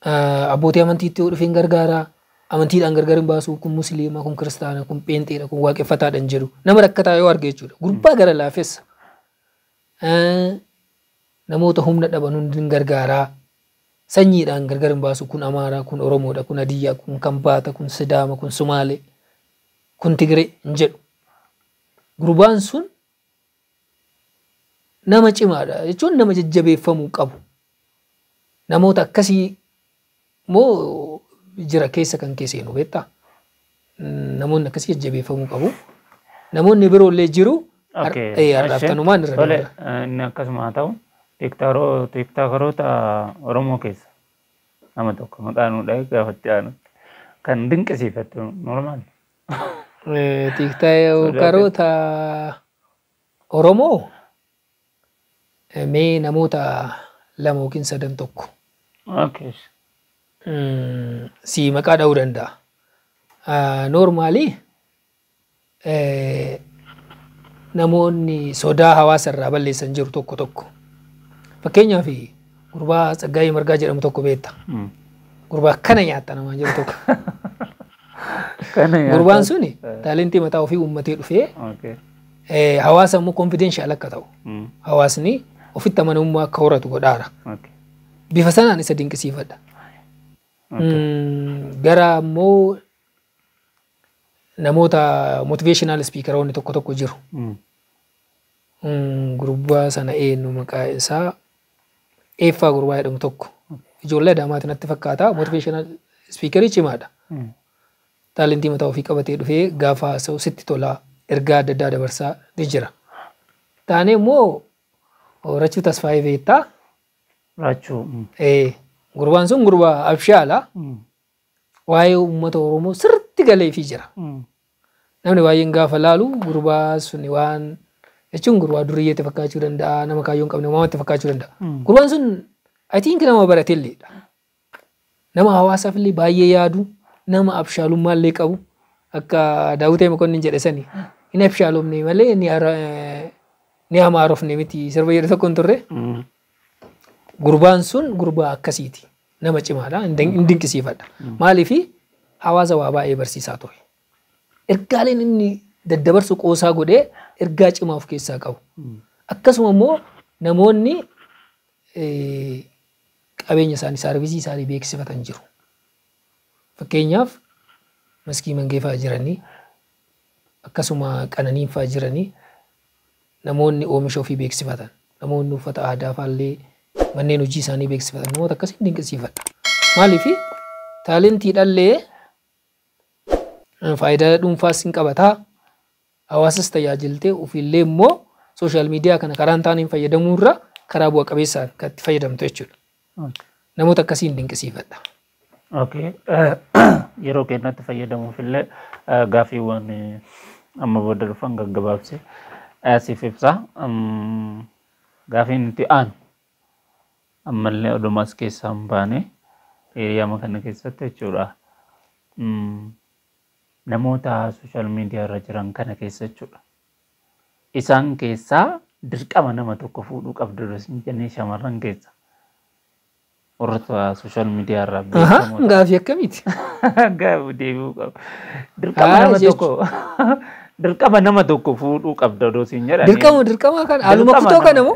Abbootii amantiitti yoo dhufeen gargaaraa amantiidhaan gargar hin baasu kun musliima kun kiristaana kun pheenxeedha kun waaqeffataadha hin jedhu nama rakkataa yoo arge jechuudha. Gurbaa gara laafessa. Namoota humna dhaban hundi hin gargaaraa. Sanyiidhaan gargar hin baasu kun Amaaraa kun Oromoodha kun Hadiyyaa kun Kambaata kun Sidaama kun Sumaalee kun Tigiree hin jedhu. Gurbaan sun nama cimaadha jechuun nama jajjabeeffamuu qabu. Namoota akkasii immoo jira keessa kan kee seenu beektaa? Namoonni akkasii jajjabeeffamuu qabu. Namoonni biroo illee jiru. Har'aaf kanumaan irra Tole, inni akkasuma haa ta'u TikTokeroota Oromoo keessa nama tokko maqaa nuu dhahee gaafatti aanutti kan dinqisiifattu normal. TikTokeroota Oromoo mee namoota lama yookiin sadan tokko si maqaa dha'uu danda'a. Normally namoonni sodaa hawaasa irraa balleessan jiru tokko tokko. Fakkeenyaaf gurbaa Tsaggaayee Margaa jedhamu tokko beekta. Gurbaa kana nyaatta namaan jedhu tokko. Gurbaan suni talentii mataa ofii uummatee dhufee hawaasa immoo confidential akka ta'u hawaasni ofitti amanamummaa akka horatu godhaara. Bifa sanaan isa dinqisiifadha. Gara immoo Namoota motivational speakeroonni tokko tokko jiru. Gurbaa sana eenyu maqaa isaa, Eeffaa gurbaa jedhamu tokko. Ijoollee Adaamaati natti fakkaata. Motivational speakerii cimaadha. Talentii mataa ofii qabatee dhufee gaafa haasa'u sitti tolaa, ergaa adda addaa dabarsaa ni jira. Taanee immoo Rachuu Tasfaayee beektaa? Raachuu. Gurbaan sun gurbaa abshaala. Waa'ee uummata Oromoo sirriitti galeefii jira. Namni baay'een gaafa laalu gurbaa sun waan jechuun gurbaa duriyyeetti fakkaachuu danda'a, nama kaayyoo hin qabne uumamatti fakkaachuu danda'a. Gurbaan sun I think nama baratelleedha. Nama hawaasaaf illee baay'ee yaadu, nama abshaalummaa illee qabu, akka Daawwitee Mokonnin jedhe sani. Hin abshaalomne malee ni hamaarofne miti sirba jedhu tokko hin turre. Gurbaan sun gurbaa akkasiiti. Nama cimaadha. Hin dinqisiifadha. Maaliifi hawaasa waa baay'ee barsiisaa ture. Ergaaleen inni daddabarsu qoosaa godhee ergaa cimaa of keessaa qabu. Akkasuma immoo namoonni qabeenya isaanii, serviceii isaanii beeksifatan jiru. Fakkeenyaaf Maskii Mangee fa'aa jiranii, akkasuma Qananiin fa'aa jiranii, namoonni oomisha ofii beeksifatan, namoonni uffata aadaa fa'aallee manneen hojii isaanii beeksifatan, namoota akkasii dinqisiifadha. Maaliifi talentiidhaallee faayidaa dhuunfaas hin qabataa, hawaasas tajaajiltee ofiillee immoo social media kana karaa hin taaneen fayyadamuu irra karaa bu'a qabeessaan kan itti fayyadamtu jechuudha. Namoota akkasiin dinqisiifadha. Okay. Yeroo keenyatti fayyadamuuf illee gaaffiiwwan amma booda dhufan gaggabaabsee siif ibsa. Gaaffiin itti aanu ammallee odumas keessaa hin baane hiriyaama kana keessatti jechuudha. Namoota social media irra jiran kana keessa jechuudha. Isaan keessaa dirqama nama tokko fuudhuu qabdu jennee shamarran keessa. Warra social media irraa beekamoo. Gaaffii akkamiiti? Gaaffii deebi'uu qabu. Dirqama nama tokko dirqama nama tokko fuudhuu qabda odoo siin jedhanii. Dirqama kana haaluma kutoo kana moo?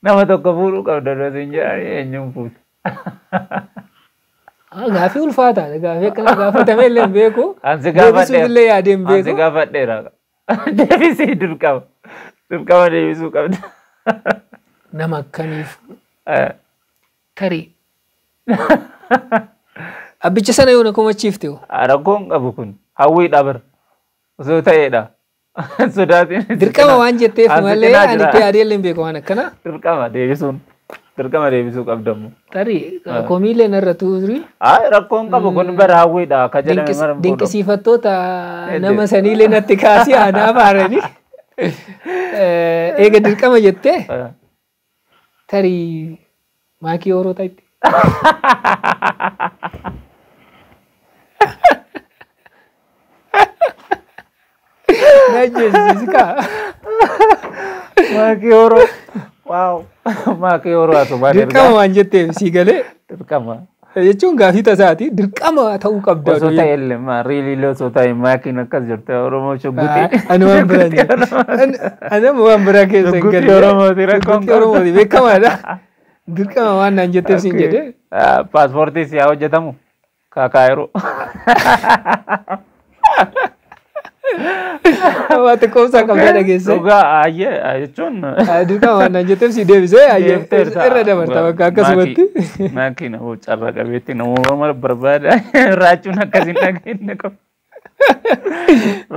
Nama tokko fuudhuu qabda odoo siin jedhanii eenyuun fuutu? Gaaffii ulfaataadha. Gaaffii akkana gaafatamee illee hin beeku. Ansi Deebisuuf illee yaadee hin Ansi beeku. gaafadheera. Deebisii dirqama. Dirqama deebisuu qabda. Nama akkamiif tarii abbicha sana yoo na komachiifte hoo? Rakkoon qabu kun hawwiidha bara. Osoo ta'eedha. Sodaatiin. Dirqama waan jetteef Ansi malee cinaa ani jira. itti yaadee illee hin beeku waan akkana. Dirqama deebisuun. Dirqama deebisuu qabdammoo. Tarii komiilee narra tuuri. Ay, rakkoon qabu kun bara hawwiidha akka jedhame mara hin fuudhamu. Dinqisiifattoota nama saniilee natti kaasii anaaf haaranii. Eega dirqama jettee tarii maakii horoo ta'itti. Na ajjeesisi kaa. Maakii horoo. Wow. Maakii horoo asumaan Dirqama waan jetteef sii galee Dirqama. jechuun gaafii tasaati, dirqama ta'uu qabda. Osoo ta'e illee really osoo ta'e maakiin akkas jirte Oromoo shugguxii. Ani waan biraa hin jiru. Ani amma waan biraa keessa hin Shugguxii galle. Oromooti rakkoon Shugguxii Oromooti beekamaadha. Dirqama waan naan jetteef siin jedhee. Paaspoortii si haa hojjetamu. Kaakaayiroo. Waa xiqqoomsaa qabdaa dhageesse. Dhugaa ayyee jechuun. Dirqama waan naan jetteef si deebisee ayyee Deebiteerta. irra dabarta bakka akkasumatti. Maakii nama carra qabeetti nama barbaada. Raachuun akkas hin dhageenye qabu.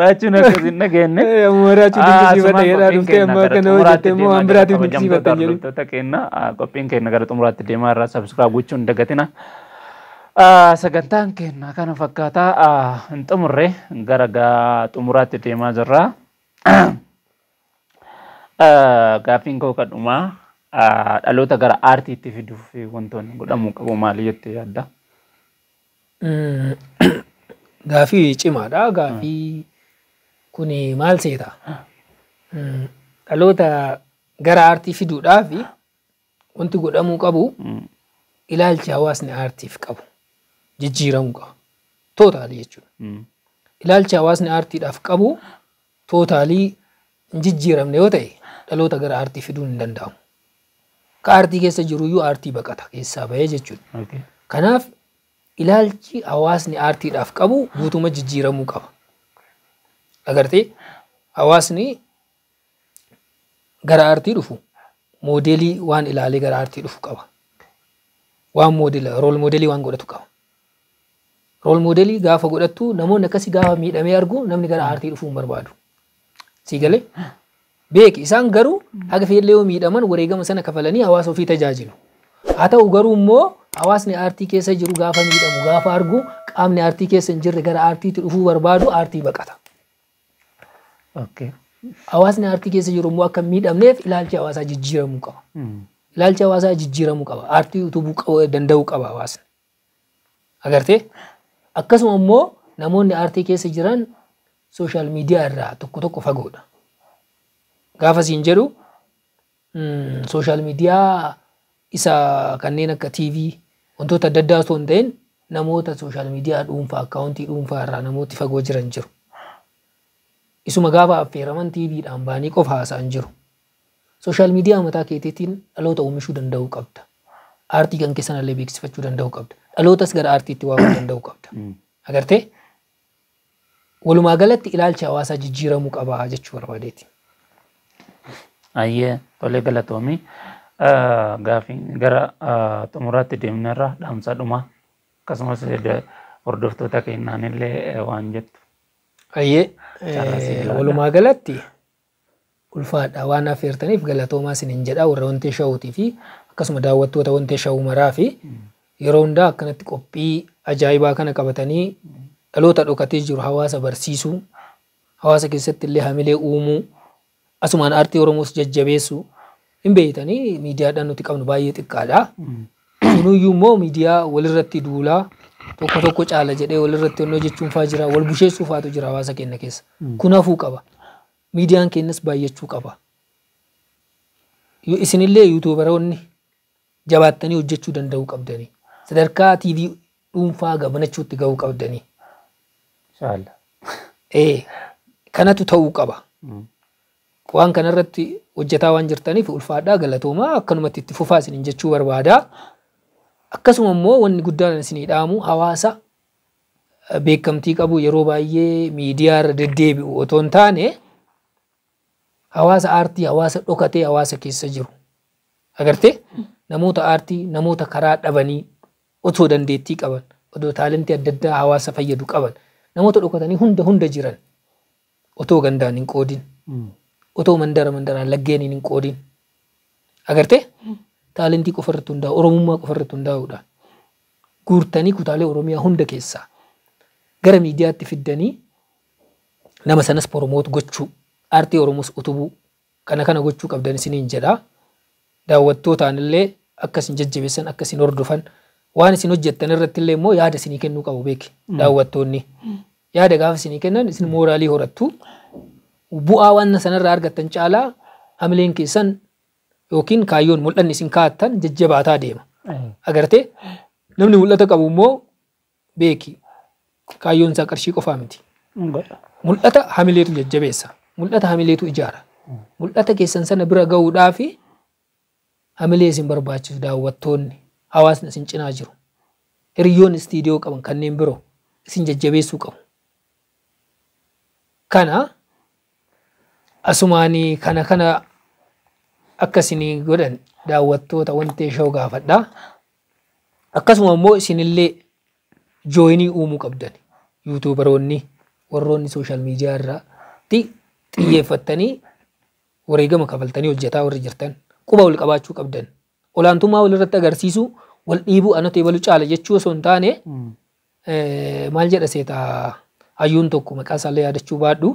Raachuun akkas hin dhageenye. Ammoo raachuu dinqisiifadha jedhaa dhuftee amma kana hojjette immoo waan biraatiif dinqisiifadha jedhu. Hordoftoota keenya, qophiin keenya gara xumuraatti deemaa irraa subscribe gochuun hin dagatina. Sagantaan keenya kana fakkaataa hin xumurre, gara xumuraatti deemaa jirra. Gaaffiin koo kan dhumaa, dhaloota gara aartiitti fiduuf wantoonni godhamuu qabu maali jettee yaadda? Gaaffii cimaadha. Gaaffii kuni maal seeta? Dhaloota gara aartii fiduudhaaf wanti godhamuu qabu ilaalchi hawaasni aartiif qabu jijjiiramuu qaba. Totally jechuudha. Ilaalchi hawaasni aartiidhaaf qabu totally hin jijjiiramne yoo ta'e dhaloota gara aartii fiduun hin danda'amu. Ka aartii keessa jiruyyuu aartii baqata keessaa bahee jechuudha. Kanaaf Ilaalchi hawaasni aartiidhaaf qabu guutuma jijjiiramuu qaba. Agartee, hawaasni gara aartii dhufu moodeelii waan ilaalee gara aartii dhufu qaba. Waan moodela, role modelii waan godhatu qaba. Role modelii gaafa godhattu, namoonni akkasii gaafa miidhamee argu, namni gara aartii dhufuu hin barbaadu. Sii galee? Beeki, isaan garuu haga feellee yoo miidhaman wareegama sana kafalanii hawaasa ofii tajaajilu. Haa ta'u garuu immoo hawaasni aartii keessa jiru gaafa miidhamu gaafa argu, qaamni aartii keessa hin jirre gara aartiitti dhufuu barbaadu, aartii baqata. Hawaasni aartii keessa jiru immoo akka hin miidhamneef ilaalchi hawaasaa jijjiiramuu qaba. Ilaalchi hawaasaa jijjiiramuu qaba. Aartii utubuu danda'uu qaba hawaasni. Agartee? Akkasuma immoo namoonni aartii keessa jiran social media irraa tokko tokko fagoodha. Gaafa siin jedhu, social media isa kanneen akka TV, wantoota adda addaa osoo hin ta'in, namoota social media dhuunfaa, akkaawuntii dhuunfaa irraa namooti fagoo jiran jiru. Isuma gaafa affeeraman TVdhaan ba'anii qofa haasa'an jiru. Social media mataa keetiitiin dhaloota oomishuu danda'uu qabda. Aartii kan keessan illee beeksifachuu danda'uu qabda. Dhalootas gara aartiitti waamuu danda'uu qabda. Agartee? Walumaa galatti ilaalchi hawaasaa jijjiiramuu qaba jechuu barbaadeeti. Ayyee, tolee, galatoomii. Gaafii gara xumuraatti deemnerra, dhaamsa dhumaa akkasumas hordoftoota keenyaan illee waan jettu. Ayyee, walumaa galatti ulfaadha, waan affeertaniif galatoomaa isiniin jedha, warra Wantee Showuutii fi akkasuma daawwattoota Wantee Show maraa fi yeroo hundaa akkanatti qophii ajaa'ibaa kana qabatanii dhaloota dhokatee jiru hawaasa barsiisuu, hawaasa keessatti illee hamilee uumuu, asumaan aartii Oromoos jajjabeessuu hin beektanii. Miidiyaadhaan nuti qabnu baay'ee xiqqaadha. Sunuyyuu immoo miidiyaa walirratti duulaa, tokko tokko caala jedhee walirratti onnoo jechuun faa jira, wal busheessuu faatu jira hawaasa keenya keessa. Kun hafuu qaba. Miidiyaan keenyas baay'achuu qaba. Isinillee YouTuberoonni jabaattanii hojjechuu danda'uu qabdanii. Sadarkaa TV dhuunfaa gabanachuutti gahuu qabdanii. Inshallah. Kanatu ta'uu qaba. Waan kanarratti hojjetaa waan jirtaniif ulfaadhaa, galatoomaa, akkanumatti itti fufaa isiniin jechuu barbaada. Akkasuma immoo wanni guddaan isinii dhaamu, hawaasa beekamtii qabu yeroo baay'ee miidiyaa irra deddeebi'u otoo hin taane, hawaasa aartii, hawaasa dhokatee hawaasa keessa jiru. Agartee, namoota aartii, namoota karaa dhabanii otoo dandeettii qaban, otoo talentii adda addaa hawaasa fayyadu qaban, namoota dhokatanii hunda hunda jiran otoo gandaan hin qoodin, otoo mandara mandaraan laggeeniin hin qoodin. Agartee, talentii qofa irratti hundaa'u, Oromummaa qofa irratti hundaa'uudhaan guurtanii kutaalee Oromiyaa hunda keessaa gara miidiyaatti fiddanii nama sanas promote gochuu, aartii Oromoos utubuu, kana kana gochuu qabdan isiniin jedha. Daawwattootaan illee akka isin jajjabeessan, akka isin hordofan, waan isin hojjettan irratti illee immoo yaada isinii kennuu qabu, beeki daawwattoonni. Yaada gaafa isinii kennan isin mooraalii horattu. Bu'aa waan sanarraa argattan caalaa hamileen keessan yookiin kaayyoon mul'anni isin kaa'attan jajjabaataa deema. Agartee, namni mul'ata qabu immoo, beeki, kaayyoon isaa qarshii qofaa miti. Mul'ata hamileetu jajjabeessa. Mul'ata hamileetu ijaara. Mul'ata keessan sana bira gahuudhaafi hamilee isin barbaachisu daawwattoonni, hawaasni isin cinaa jiru, hiriyoonni istiidiyoo qaban kanneen biroo isin jajjabeessuu qabu. Kana asumaanii kana kana akka isinii godhan daawwattoota Wantee Show gaafadhaa. Akkasuma immoo isinillee joinii uumuu qabdan. YouTuberoonni, warroonni social media irratti xiyyeeffattanii wareegama kafaltanii hojjetaa warri jirtan quba wal qabaachuu qabdan. Olaantummaa walirratti agarsiisuu, wal dhiibuu, anatu ebalu caala jechuu osoo hin taane, maal jedha seetaa hayyuun tokko, maqaa isaallee yaadachuu baadhu,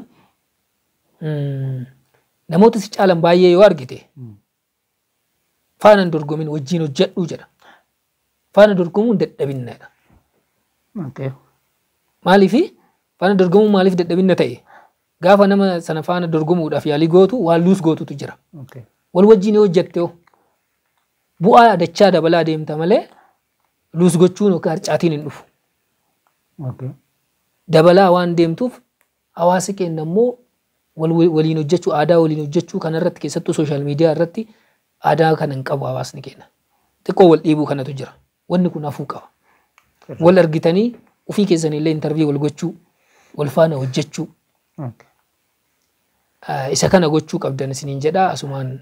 namoota si caalan baay'ee yoo argite faana hin dorgomin, wajjin hojjedhuu jedha. Faana dorgomuun dadhabinnaadha. Maaliifi faana dorgomuun maaliif dadhabinna ta'e? Gaafa nama sana faana dorgomuudhaaf yaalii gootu waan lose gootutu jira. Wal wajjin yoo hojjette hoo bu'aa dachaa dabalaa deemta malee lose gochuun yookaan harcaatiin hin dhufu. Dabalaa waan deemtuuf hawaasa keenya immoo waliin hojjechuu, aadaa waliin hojjechuu kanarratti, keessattuu social media irratti aadaa kana hin qabu hawaasni keenya. Xiqqoo wal dhiibuu kanatu jira. Wanni kun hafuu qaba. Wal argitanii ofii keessanillee interview wal gochuu, wal faana hojjechuu, isa kana gochuu qabdan isiniin jedha. Asumaan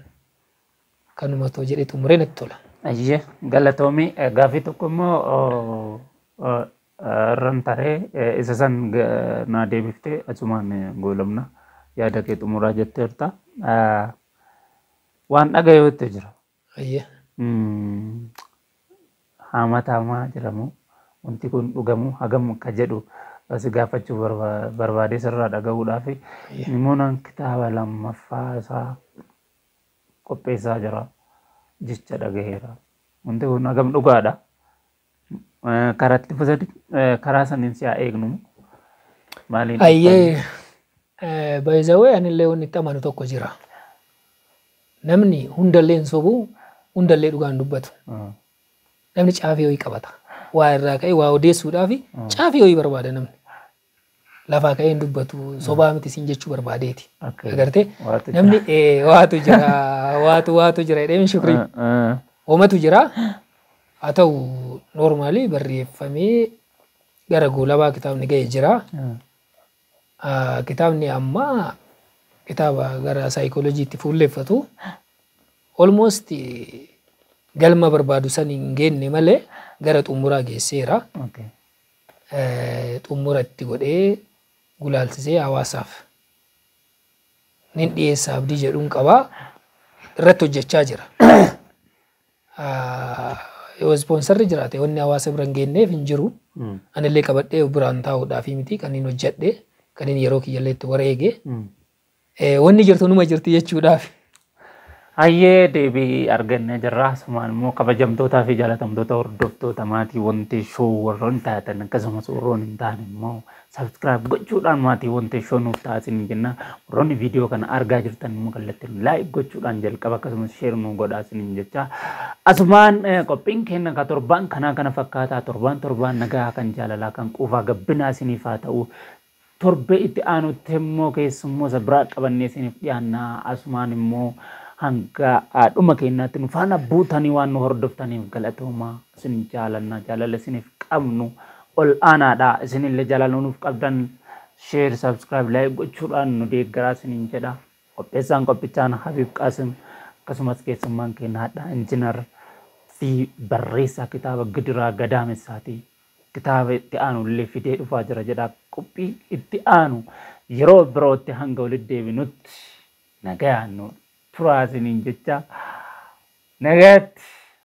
kanuma too jedhee xumuree natti tola. Ayyee, galatoomii. Gaaffii tokko immoo irran taree isa san naa deebiftee asumaan goolabna, yaada kee xumuraa jetteerta. Waan dhagayootti jira. Ayyee. Haamatamaa jedhamu, wanti kun dhugamu hagam akka jedhu si gaafachuu barbaadee sirraa dhagahuudhaaf. Nimoonaan kitaaba lammaffaa isaa qopheessaa jira jecha dhagaheera. Wanti kun hagam dhugaadha? Karatti karaa saniin si haa eegnu. Maaliin? Ayyee, baay'izawee anillee wanni itti amanu tokko jira. Namni hundallee hin sobu, hundallee dhugaan dubbatu. Namni caafii wayii qabata. Waa irraa ka'ee waa odeessuudhaaf caafii wayii barbaada namni. Lafaa ka'ee hin dubbatu, sobaa miti siin jechuu barbaadeeti. Agartee, namni waatu jira, waatu jira jedhee shukrii. Hoomatu jira. Haa ta'u, normally barreeffamee gara goolabaa kitaabni ga'ee jira. Kitaabni ammaa kitaaba gara saayikooloojiitti fuulleeffatu, almost galma barbaadu san hin geenne malee gara xumuraa geesseera. Xumura itti godhee gulaalsisee hawaasaaf nin dhiyeessa abdii jedhuun qabaa, irratti hojjechaa jira. Yoo sponsorri jiraate wanni hawaasa bira hin geenneef hin jiru. Anillee qabadhee biraan taa'uudhaaf miti kan hin hojjedhe, kan inni yeroo kiyyallee itti wareege. Wanni jirtu numa jirti jechuudhaaf. Hayyee, deebii argannee jirra. Asumaan immoo kabajamtootaa fi jaalatamtoota hordoftoota maatii Wanti Show warroon taatan, akkasumas warroon hin taane immoo subscribe gochuudhaan maatii Wanti Show nuuf taasisan jenna. Warroonni viidiyoo kana argaa jirtan immoo kallattiin like gochuudhaan jalqaba, akkasumas share nu godhaa isiniin jecha. Asumaan qophiin keenya ka torbaan kanaa kana fakkaataa. Torbaan torbaan nagaa kan jaalalaa kan quufaa gabbinaa isiniif haa ta'u. Torbee itti aanutti immoo keessummoota biraa qabannee isiniif dhiyaannaa. Asumaan immoo hanga dhuma keenyaatti nu faana buutanii waan nu hordoftaniif galatoomaa, isin jaalannaa, jaalala isiniif qabnu ol aanaadha. Isinillee jaalala nuuf qabdan share, subscribe, like gochuudhaan nu deeggaraa isiniin jedha. Qopheessaan qophichaan Habiib Qaasim, akkasumas keessummaan keenya hadhaa injinar fi barreessaa kitaaba Gidiraa Gadaamessaati. Kitaaba itti aanu illee fidee dhufaa jira jedha. Qophii itti aanu yeroo birootti hanga walitti deebinutti nagayaan nu turaa isiniin jecha, nagaatti.